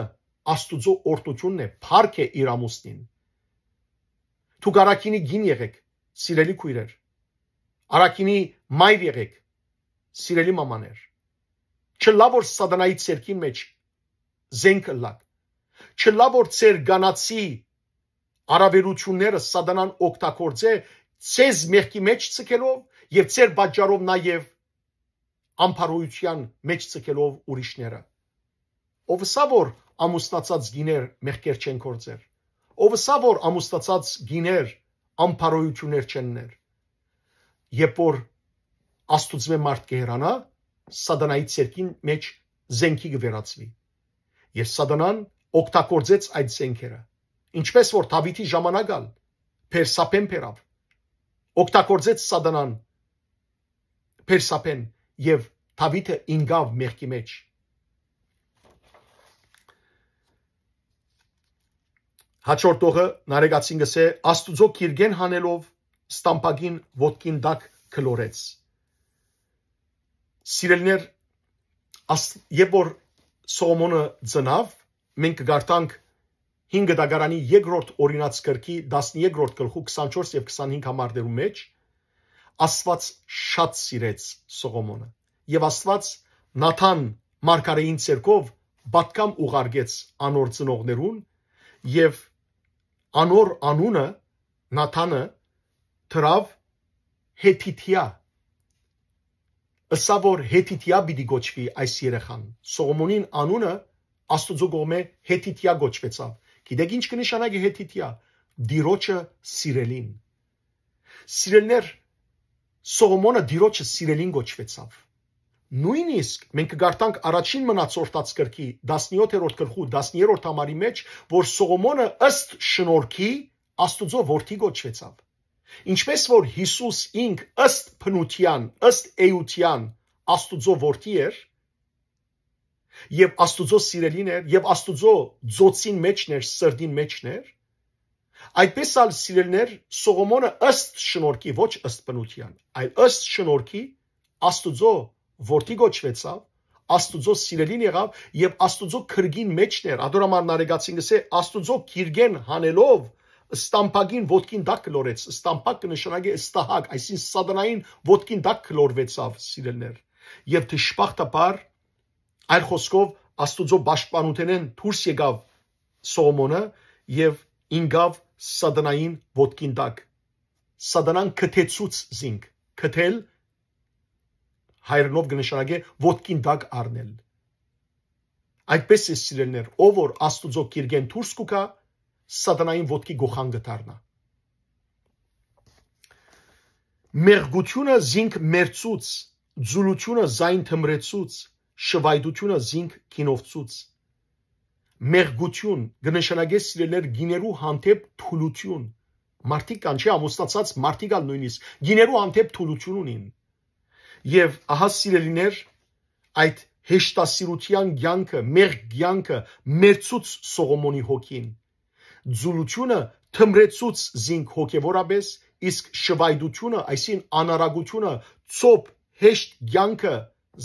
Աստուծոյ օրհնութիւնն է, փառք է իր ամուսնին։ Դուք առաքինի գին եղէք, սիրելի քոյրեր, առաքինի մայր եղէք, սիրելի մամաներ։ Չըլլայ որ Սատանայի ձեռքի մէջ զենք ըլլաք։ Չըլլայ որ ձեր կանացի առավելությունները Սատանան օգտագործէ ձեզ մեղքի մէջ ձգելով եւ ձեր պատճառով նաեւ անփարոյութեան մէջ ձգելով ուրիշները։ Ո՞վ ըսաւ որ ամուսնացած գիներ մեղքեր չեն գործեր։ Ո՞վ ըսաւ որ ամուսնացած գիներ անփարոյութիւններ չեն ներ։ Երբ որ Աստուծմէ մարդ կը հեռանայ, Սատանայի ձեռքին մէջ զենքի կը վերածուի։ Եւ Սատանան օգտագործեց այդ զենքերը, ինչպես որ Դաւիթի ժամանակ ալ Փերսապեն բերաւ, օգտագործեց Սատանան Փերսապեն, եւ Դաւիթը ինկաւ մեղքի մէջ։ Հաջորդողը նարեկացին կսէ, Աստուծոյ կիրկէն հանելով, ստամբակին ոտքին տակ գլորեց։ Սիրելիներ, աս-, երբ որ Սողոմոնը ծնաւ, մենք կկարդանք հինգ դագարանի երկրորդ օրինաց գրքի տասներկրորդ գլխու քսանչորս եւ քսանհինգ համարներու մէջ, Աստուած շատ սիրեց Սողոմոնը, եւ Աստուած Նաթան մարգարեին ցերկով պատգամ ուղարկեց անոր ծնողներուն, եւ անոր անունը, Նաթանը, դրաւ Հեթիթիա։ Ըսաւ որ Հեթիթիա պիտի կոչուի այս երեխան։ Սողոմոնին անունը Աստուծոյ կողմէ Հեթիթիա կոչուեցաւ։ Գիտեք ինչ կը նշանակի Հեթիթիա? Տիրոջը սիրելին։ Սիրելիներ, Սողոմոնը Տիրոջը սիրելին կոչուեցաւ։ Նոյնիսկ մենք կկարդանք առաջին մնացորդաց գրքի տասնեթերորդ գլխու տասներորդ համարի մէջ, որ Սողոմոնը ըստ շնորհքի Աստուծոյ որդի կոչուեցաւ։ Ինչպէս որ Յիսուս ինք ըստ բնութեան, ըստ էութեան Աստուծոյ որդի էր, եւ Աստուծոյ սիրելին էր, եւ Աստուծոյ ծոցին մէջն էր, սրտին մէջն էր, այդպէս ալ, սիրելիներ, Սողոմոնը ըստ շնորհքի, ոչ ըստ բնութեան, այլ ըստ շնորհքի Աստուծոյ որդի կոչուեցաւ, Աստուծոյ սիրելին եղաւ եւ Աստուծոյ կիրկին մէջն էր։ Ատոր համար Նարեկացին կ'ըսէ, Աստուծոյ կիրկէն հանելով, ստամբակին ոտքին տակ կլորեց։ Ստամբակ կը նշանակէ ստահակ, այսինքն սատանային ոտքին տակ կլորուեցաւ, սիրելիներ։ Եւ դժբախտաբար, այլ խօսքով, Աստուծոյ պաշտպանութենէն դուրս եկաւ Սողոմոնը եւ ինկաւ սատանային ոտքին տակ։ Սատանան կթեցուց զինք, կթել հայերէնով կը նշանակէ ոտքին տակ առնել։ Այդպէս է, սիրելիներ, ով որ Աստուծոյ կիրկէն դուրս կու գայ, սատանային ոտքի գոխան կը դառնայ։ Մեղկութիւնը զինք մեռցուց, ձուլութիւնը զայն թմրեցուց, շվայտութիւնը զինք գինովցուց։ Մեղկութիւն կը նշանակէ, սիրելիներ, գիներու հանդէպ թուլութիւն։ Մարդիկ կան, չէ՞, ամուսնացած մարդիկ ալ նոյնիսկ գիներու հանդէպ թուլութիւն ունին։ Եւ ահա, սիրելիներ, այդ հեշտասիրութեան կեանքը, մեղկ կեանքը մեռցուց Սողոմոնի հոգին։ Ձուլութիւնը թմրեցուց զինք հոգեւորապէս, իսկ շվայտութիւնը, այսինքն անարագութիւնը, ծոփ, հեշտ կեանքը,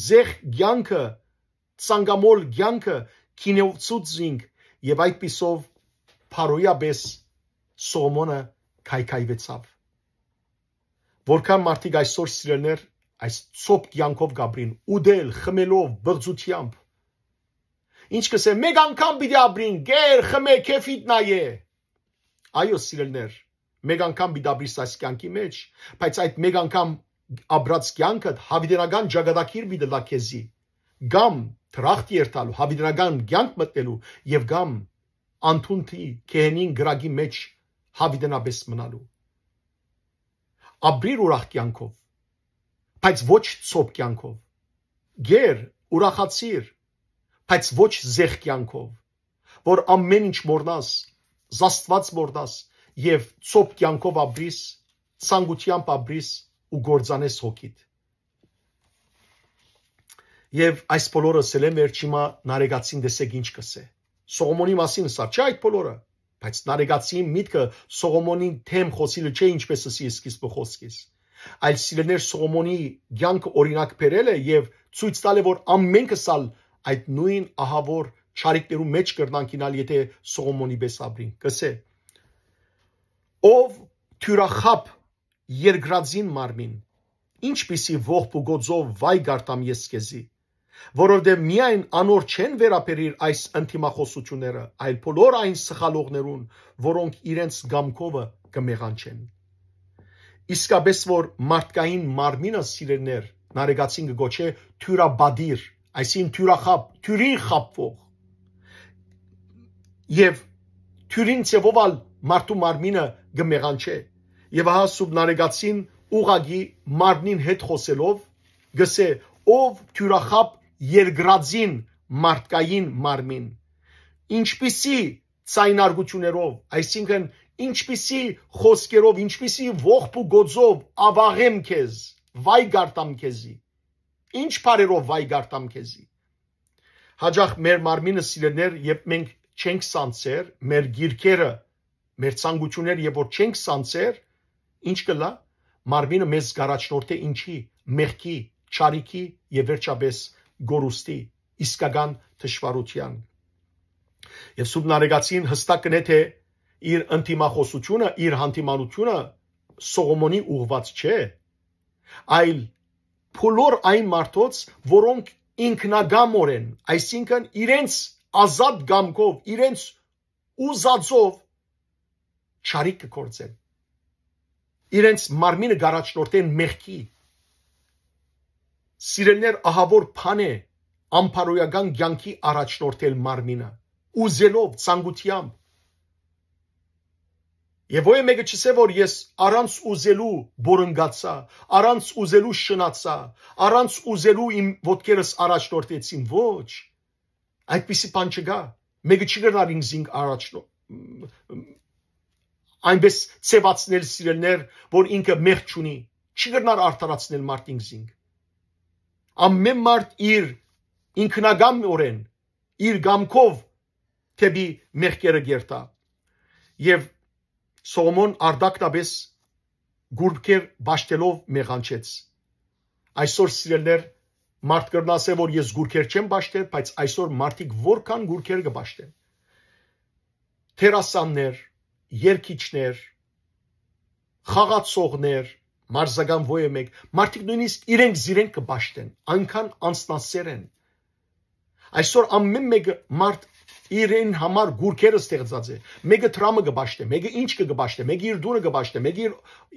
զեղ կեանքը, ցանկամոլ կեանքը գինովցուց զինք, եւ այդպիսով փարոյապէս Սողոմոնը քայքայուեցաւ։ Որքան մարդիկ այսօր, սիրելիներ, այս ծոփ կեանքով կ'ապրին, ուտել, խմելով, պղծութեամբ։ Ինչ կ'ըսէ, «Մէկ անգամ պիտի ապրին, կեր, խմէ, քեֆիդ նայէ»։ Այո, սիրելիներ, մէկ անգամ պիտի ապրիս այս կեանքի մէջ, բայց այդ մէկ անգամ ապրած կեանքդ յաւիտենական ճակատագիր պիտի լա քեզի, կամ դրախտ երթալու, յաւիտենական կեանք մտնելու, եւ կամ անդունդի գեհենին կրակի մէջ յաւիտենապէս մնալու։ Ապրիր ուրախ կեանքով, բայց ոչ ծոփ կեանքով։ Կեր, ուրախացիր, բայց ոչ զեղ կեանքով, որ ամէն ինչ մոռնաս, զաստուած մոռնաս եւ ծոփ կեանքով ապրիս, ցանկութեամբ ապրիս ու կործանես հոգիդ։ Եւ այս բոլորը ըսելէն վերջ, հիմա Նարեկացին տեսեք ինչ կ'ըսէ։ Սողոմոնի մասին ըսաւ, չէ՞, այդ բոլորը, բայց Նարեկացին միտքը Սողոմոնին դէմ խօսիլը չէ, ինչպէս ըսի սկիզբը խօսքիս, այլ, սիրելիներ, Սողոմոնի կեանքը օրինակ բերելը եւ ցոյց տալը, որ ամենքս ալ այդ նոյն ահաւոր չարիքներու մէջ կրնանք գնալ, եթէ Սողոմոնի պէս ապրինք։ Կ'ըսէ. «Ով թիւրախաբ երկրածին մարմին, ինչպիսի ողբ ու գոծով վայ գարտամ ես քեզի, որովհետեւ միայն անոր չեն վերաբերիր այս ընդդիմախօսութիւնները, այլ բոլոր այն սխալողներուն, որոնք իրենց կամքովը կը մեղանչեն»։ Իսկապէս որ մարդկային մարմինը, սիրելիներ, Նարեկացին կը գոչէ թիւրապատիր, այսինքն թիւրախաբ, թիւրին խաբուող։ Եւ թիւրին ձեւով ալ մարդու մարմինը կը մեղանչէ։ Եւ ահա Սուրբ Նարեկացին ուղղակի մարմնին հետ խօսելով կ'ըսէ. «Ով թիւրախաբ երկրածին մարդկային մարմին, ինչպիսի ձայնարկություններով, այսինքն ինչպիսի խօսքերով, ինչպիսի ողբ ու գոծով աղաղեմ քեզ, վայ գարտամ քեզի, ինչ բառերով վայ գարտամ քեզի»։ Հաճախ մեր մարմինը, սիրելիներ, երբ մենք չենք սանձեր, մեր գիրքերը, մեր ցանկությունները, երբ որ չենք սանձեր, ինչ կ'ըլլայ, մարմինը մեզ կ'առաջնորդէ ինչի, մեղքի, չարիքի եւ վերջապէս կորուստի, իսկական թշուառութեան։ Եւ Սուրբ Նարեկացին յստակ կ'ընէ, թէ իր ընդդիմախօսությունը, իր հանդիմանությունը Սողոմոնի ուղղուած չէ, այլ բոլոր այն մարդոց, որոնք ինքնակամօրէն, այսինքն իրենց ազատ կամքով, իրենց ուզածով չարիք կը գործեն, իրենց մարմինը կ'առաջնորդեն մեղքի։ Սիրելիներ, ահաւոր բան է անբարոյական կեանքի առաջնորդել մարմինը, ուզելով, ցանկութեամբ։ Եւ ոյ մէկը չ'ըսէ, որ ես առանց ուզելու բորընկացայ, առանց ուզելու շնացայ, առանց ուզելու իմ ոտքերս առաջնորդեցին։ Ոչ, այդպիսի բան չկայ։ Մէկը չի կրնար ինքզինք առաջնո-, այնպէս ձեւացնել, սիրելիներ, որ ինքը մեղք չունի։ Չի կրնար արդարացնել մարդ ինքզինք։ Ամեն մարդ իր ինքնակամօրէն, իր կամքով դէպի մեղքերը կերթայ։ Եւ Սողոմոն արտակնապէս գուրքեր պաշտելով մեղանչեց։ Այսօր, սիրելիներ, մարդ կրնայ ասել, որ ես գուրքեր չեմ պաշտեր, բայց այսօր մարդիկ որքան գուրքեր կը պաշտեն։ Դերասաններ, երգիչներ, խաղացողներ, մարզական ոյ մէկ, մարդիկ նոյնիսկ իրենք զիրենք կը պաշտեն, այնքան անձնասեր են։ Այսօր ամեն մեկը մարդ իրեն համար գուրքերը ստեղծած է։ Մեկը դրամը կը պաշտէ, մեկը ինչ կը պաշտէ, մեկը իր տունը կը պաշտէ, մեկը իր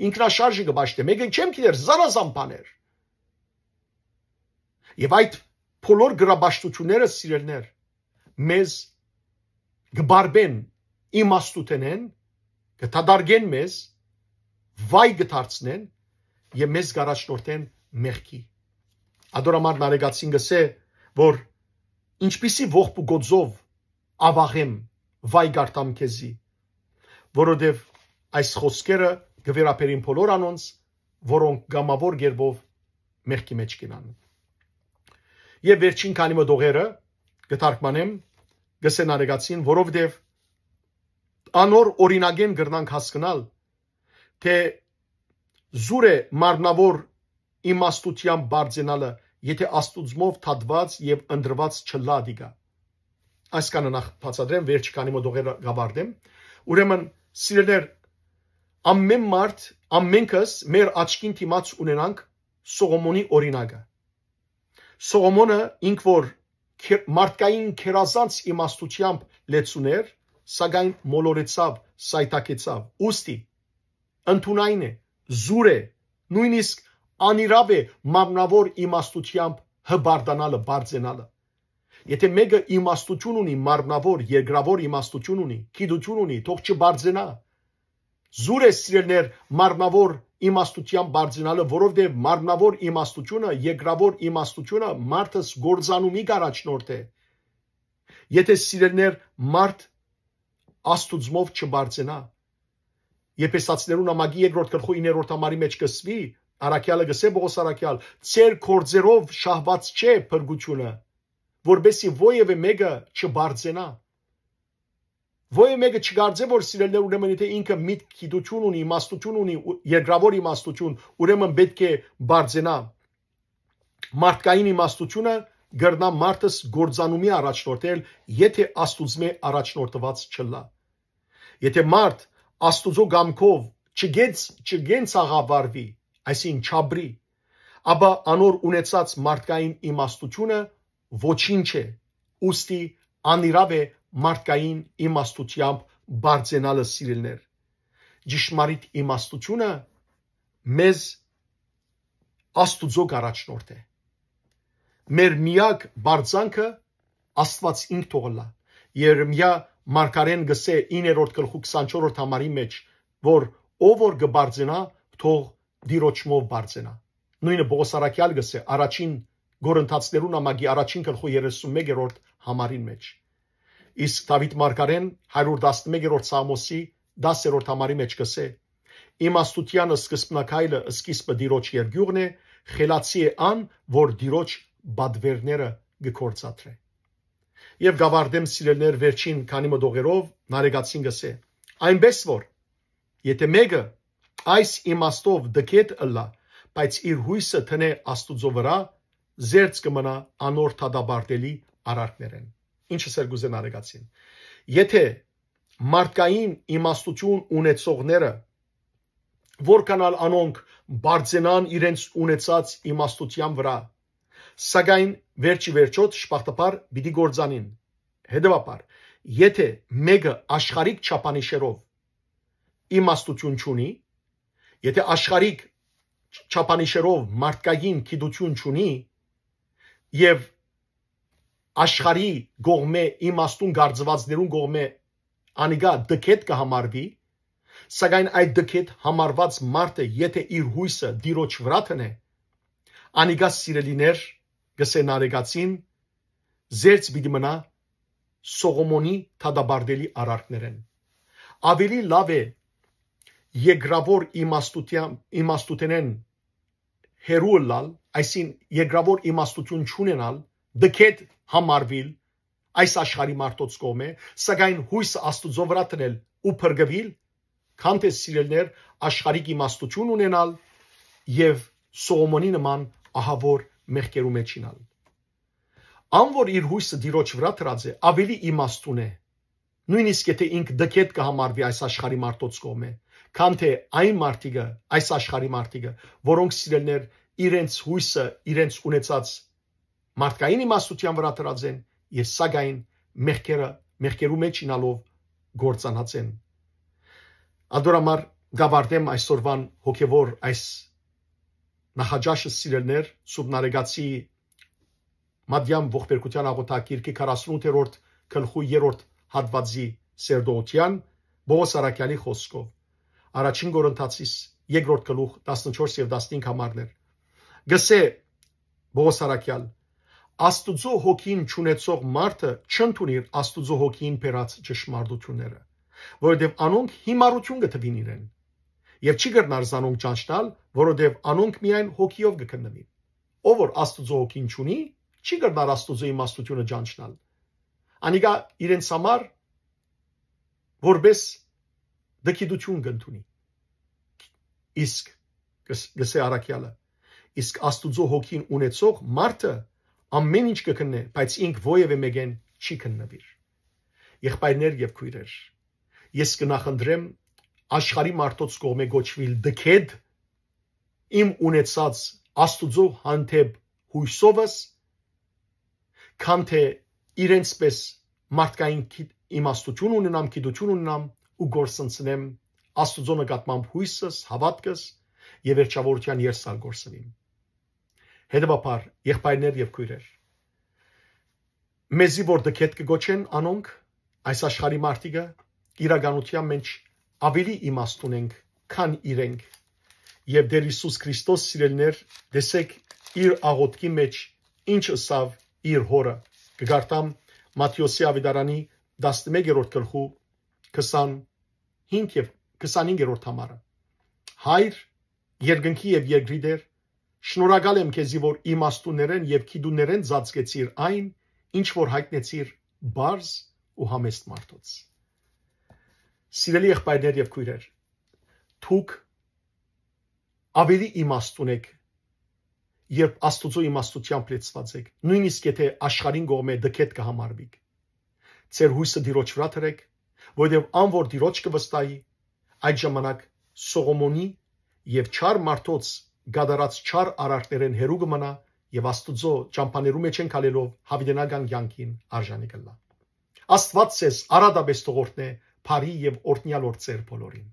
ինքնաշարժը կը պաշտէ, մեկը չեմ գիտեր, զանազան բաներ։ Եւ այդ բոլոր գրապաշտությունները, սիրելիներ, մեզ կը բարբեն իմաստութենէն, կը դատարկեն մեզ, վայ կը դարձնեն եւ մեզ կ'առաջնորդեն մեղքի։ Ադոր համար Նարեկացին կ'ըսէ, որ ինչպիսի ողբու գոծով աղաւաղեմ, վայ կարդամ քեզի, որովհետեւ այս խօսքերը կը վերաբերին բոլոր անոնց, որոնք կամաւոր կերպով մեղքի մէջ կենան։ Եւ վերջին քանի մը տողերը կը թարգմանեմ, կ'ըսէ Նարեկացին, որովհետեւ անոր օրինակէն կրնանք հասկնալ, թէ զուր է մարմնաւոր իմաստութեան բարձենալը, եթէ Աստուծմով թատուած եւ ընտրուած չըլլայ ատիկա։ Այսքանը նախ բացատրեմ, վերջի քանի մը տողերը կ'աւարտեմ։ Ուրեմն, սիրելիներ, ամեն մարդ, ամենքս մեր աչքին դիմաց ունենանք Սողոմոնի օրինակը։ Սողոմոնը ինք որ քե-, մարդկային քերազանց իմաստութեամբ լեցուն էր, սակայն մոլորեցաւ, սայթաքեցաւ։ Ուստի, ընդունայն է, զուր է, նոյնիսկ անիրաւ է մարմնաւոր իմաստութեամբ հպարտանալը, բարձենալը։ Եթէ մեկը իմաստութիւն ունի, մարմնաւոր, երկրաւոր իմաստութիւն ունի, գիտութիւն ունի, թող չբարձենայ։ Զուր է, սիրելիներ, մարմնաւոր իմաստութեան բարձենալը, որովհետեւ մարմնաւոր իմաստութիւնը, երկրաւոր իմաստութիւնը մարդս գործանումի կ'առաջնորդէ։ Եթէ, սիրելիներ, մարդ Աստուծմով չբարձենայ։ Եփեսացիներուն ամագի երկրորդ գլխու իններորդ համարի մէջ կ'ըսուի, առաքեալը կ'ըսէ Պողոս առաքեալ, «Ձեր գործերով շահված չէ փրկութիւնը, որպեսզի ոեւէ մեկը չբարձենայ»։ Ոեւէ մեկը չկարծէ, որ, սիրելիներ, ուրեմն եթէ ինքը միտք, գիտութիւն ունի, իմաստութիւն ունի, ու-, երկրաւոր իմաստութիւն, ուրեմն պէտք է բարձենայ։ Մարդկային իմաստութիւնը կրնայ մարդս գործանումի առաջնորդել, եթէ Աստուծմէ առաջնորդուած չըլլայ։ Եթէ մարդ Աստուծոյ կամքով չգեց-, չկենցաղավարուի, այսինքն չապրի, ապա անոր ունեցած մարդկային իմաստութիւնը ոչինչ է, ուստի անիրաւ է մարդկային իմաստութեամբ բարձենալը, սիրելիներ։ Ճշմարիտ իմաստութիւնը մեզ Աստուծոյ կ'առաջնորդէ։ Մեր միակ բարձանքը Աստուած ինք թող ըլլայ։ Երեմիա մարգարեն կ'ըսէ իններորդ գլխու քսանչորրորդ համարի մէջ, որ ով որ կը բարձենայ, թող Տիրոջմով բարձենայ։ Նոյնը Պողոս առաքեալ կ'ըսէ առաջին Կորինթացիներուն ամագի առաջին գլխու երեսունմեկերորդ համարին մէջ։ Իսկ Դաւիթ մարգարեն հարիւր տասնմեկերորդ Սաղմոսի դասերորդ համարի մէջ կ'ըսէ. «Իմաստութեան սկզբնակայլը սկիզբը Տիրոջ երկիւղն է, խելացի է ան, որ Տիրոջ պատուէրները կը գործադրէ»։ Եւ կ'աւարտեմ, սիրելիներ, վերջին քանի մը տողերով, Նարեկացին կ'ըսէ. «Այնպէս որ, եթէ մեկը այս իմաստով տգէտ ըլլայ, բայց իր յոյսը դնէ Աստուծոյ վրայ, զերծ կը մնայ անոր դատապարտելի արարքներէն»։ Ինչը սեր կ'ուզէ Նարեկացին։ Եթէ մարդկային իմաստութիւն ունեցողները, որքան ալ անոնք բարձենան իրենց ունեցած իմաստութեան վրայ, սակայն վերջի վերջոյ դժբախտաբար պիտի կործանին։ Հետեւաբար, եթէ մեկը աշխարհիկ չափանիշերով իմաստութիւն չունի, եթէ աշխարհիկ չափանիշերով մարդկային գիտութիւն չունի եւ աշխարհի կողմէ, իմաստուն կարծուածներուն կողմէ անիկա տգէտ կը համարուի, սակայն այդ տգէտ համարուած մարդը, եթէ իր յոյսը Տիրոջ վրայ դնէ, անիկա, սիրելիներ, կ'ըսէ Նարեկացին, զերծ պիտի մնայ Սողոմոնի դատապարտելի արարքներէն։ Աւելի լաւ է երկրաւոր իմաստութեան, իմաստութենէն հեռու ըլլալ, այսինքն երկրաւոր իմաստութիւն չունենալ, դքետ համարուիլ այս աշխարհի մարդոց կողմէ, սակայն յոյսը Աստուծոյ վրայ դնել ու փրկուիլ, քան թէ սիրելիներ, աշխարհիկ իմաստութիւն ունենալ եւ Սողոմոնի նման ահաւոր մեղքերու մէջ իյնալ։ Ան որ իր յոյսը Տիրոջ վրայ դրած է, աւելի իմաստուն է, նոյնիսկ եթէ ինք դքետ կը համարուի այս աշխարհի մարդոց կողմէ, քան թէ այն մարդիկը, այս աշխարհի մարդիկը, որոնք, սիրելիներ, իրենց յոյսը իրենց ունեցած մարդկային իմաստութեան վրայ դրած են եւ սակայն մեղքերը, մեղքերու մէջ իյնալով կործանած են։ Ադոր համար կավարտեմ այսօրվան հոգեվոր այս նախաճաշը, սիրելիներ, Սուրբ Նարեկացի Մատեան ողբերգութեան աղօթագիրքի քառասունութերորդ գլխու երրորդ հատուածի սերտողութեան Պողոս առաքեալի խօսքով, առաջին Կորինթացիս երկրորդ գլուխ, տասնչորս եւ տասնհինգ համարներ։ Գսե Պողոս առաքեալ. «Աստուծոյ հոգին չունեցող մարդը չ'ընդունիր Աստուծոյ հոգին բերած ճշմարտութիւնները, որովհետեւ անոնք հիմարութիւն կը թուին իրեն, եւ չի կրնար զանոնք ճանչնալ, որովհետեւ անոնք միայն հոգիով կը քննուին»։ Ով որ Աստուծոյ հոգին չունի, չի կրնար Աստուծոյ իմաստութիւնը ճանչնալ։ Անիկա իրենց համար որպէս դքիդութիւն կ'ընդունի։ Իսկ, գս-, գսե առաքեալը, իսկ Աստուծոյ հոգին ունեցող մարդը ամեն ինչ կը քննէ, բայց ինք որեւէ մէկէն չի քննուիր։ Եղբայրներ եւ քոյրեր, ես կը նախընտրեմ աշխարհի մարդոց կողմէ կոչուիլ դքետ իմ ունեցած Աստուծոյ հանդէպ յոյսովս, քան թէ իրենց պէս մարդկային գի-, իմաստութիւն ունենամ, գիտութիւն ունենամ ու կորսնցնեմ Աստուծոյ նկատմամբ յոյսս, հաւատքս եւ վերջաւորութեան երսալ կորսնիմ։ Հետեւաբար, եղբայրներ եւ քոյրեր, մեզի որ դքետ կը կոչեն անոնք, այս աշխարհի մարդիկը, իրականութեան մէջ աւելի իմաստուն ենք, քան իրենք։ Եւ Տէր Յիսուս Քրիստոս, սիրելիներ, տեսեք իր աղօթքի մէջ ինչ ըսաւ իր հօրը։ Կը կարդամ Մատթէոսի աւետարանի տասնմեկերորդ գլխու քսանհինգ եւ քսանհինգերորդ համարը. «Հայր, երկնքի եւ երկրի Տէր, շնորհակալ եմ քեզի, որ իմաստուններէն եւ գիտուններէն ծածկեցիր այն, ինչ որ յայտնեցիր պարզ ու համեստ մարդոց»։ Սիրելի եղբայրներ եւ քոյրեր, դուք աւելի իմաստուն էք, երբ Աստուծոյ իմաստութեամբ լեցուած էք, նոյնիսկ եթէ աշխարհին կողմէ դքետ կը համարուիք։ Ձեր յոյսը Տիրոջ վրայ դրէք, որովհետեւ ան որ Տիրոջ կը վստահի, այդ ժամանակ Սողոմոնի եւ չար մարդոց կատարած չար արարքներէն հեռու կը մնայ եւ Աստուծոյ ճամբաներու մէջ են քալելով յաւիտենական կեանքին արժանի կ'ըլլայ։ Աստուած ձեզ արատապէս թող օրհնէ բարի եւ օրհնեալ օր ձեր բոլորին։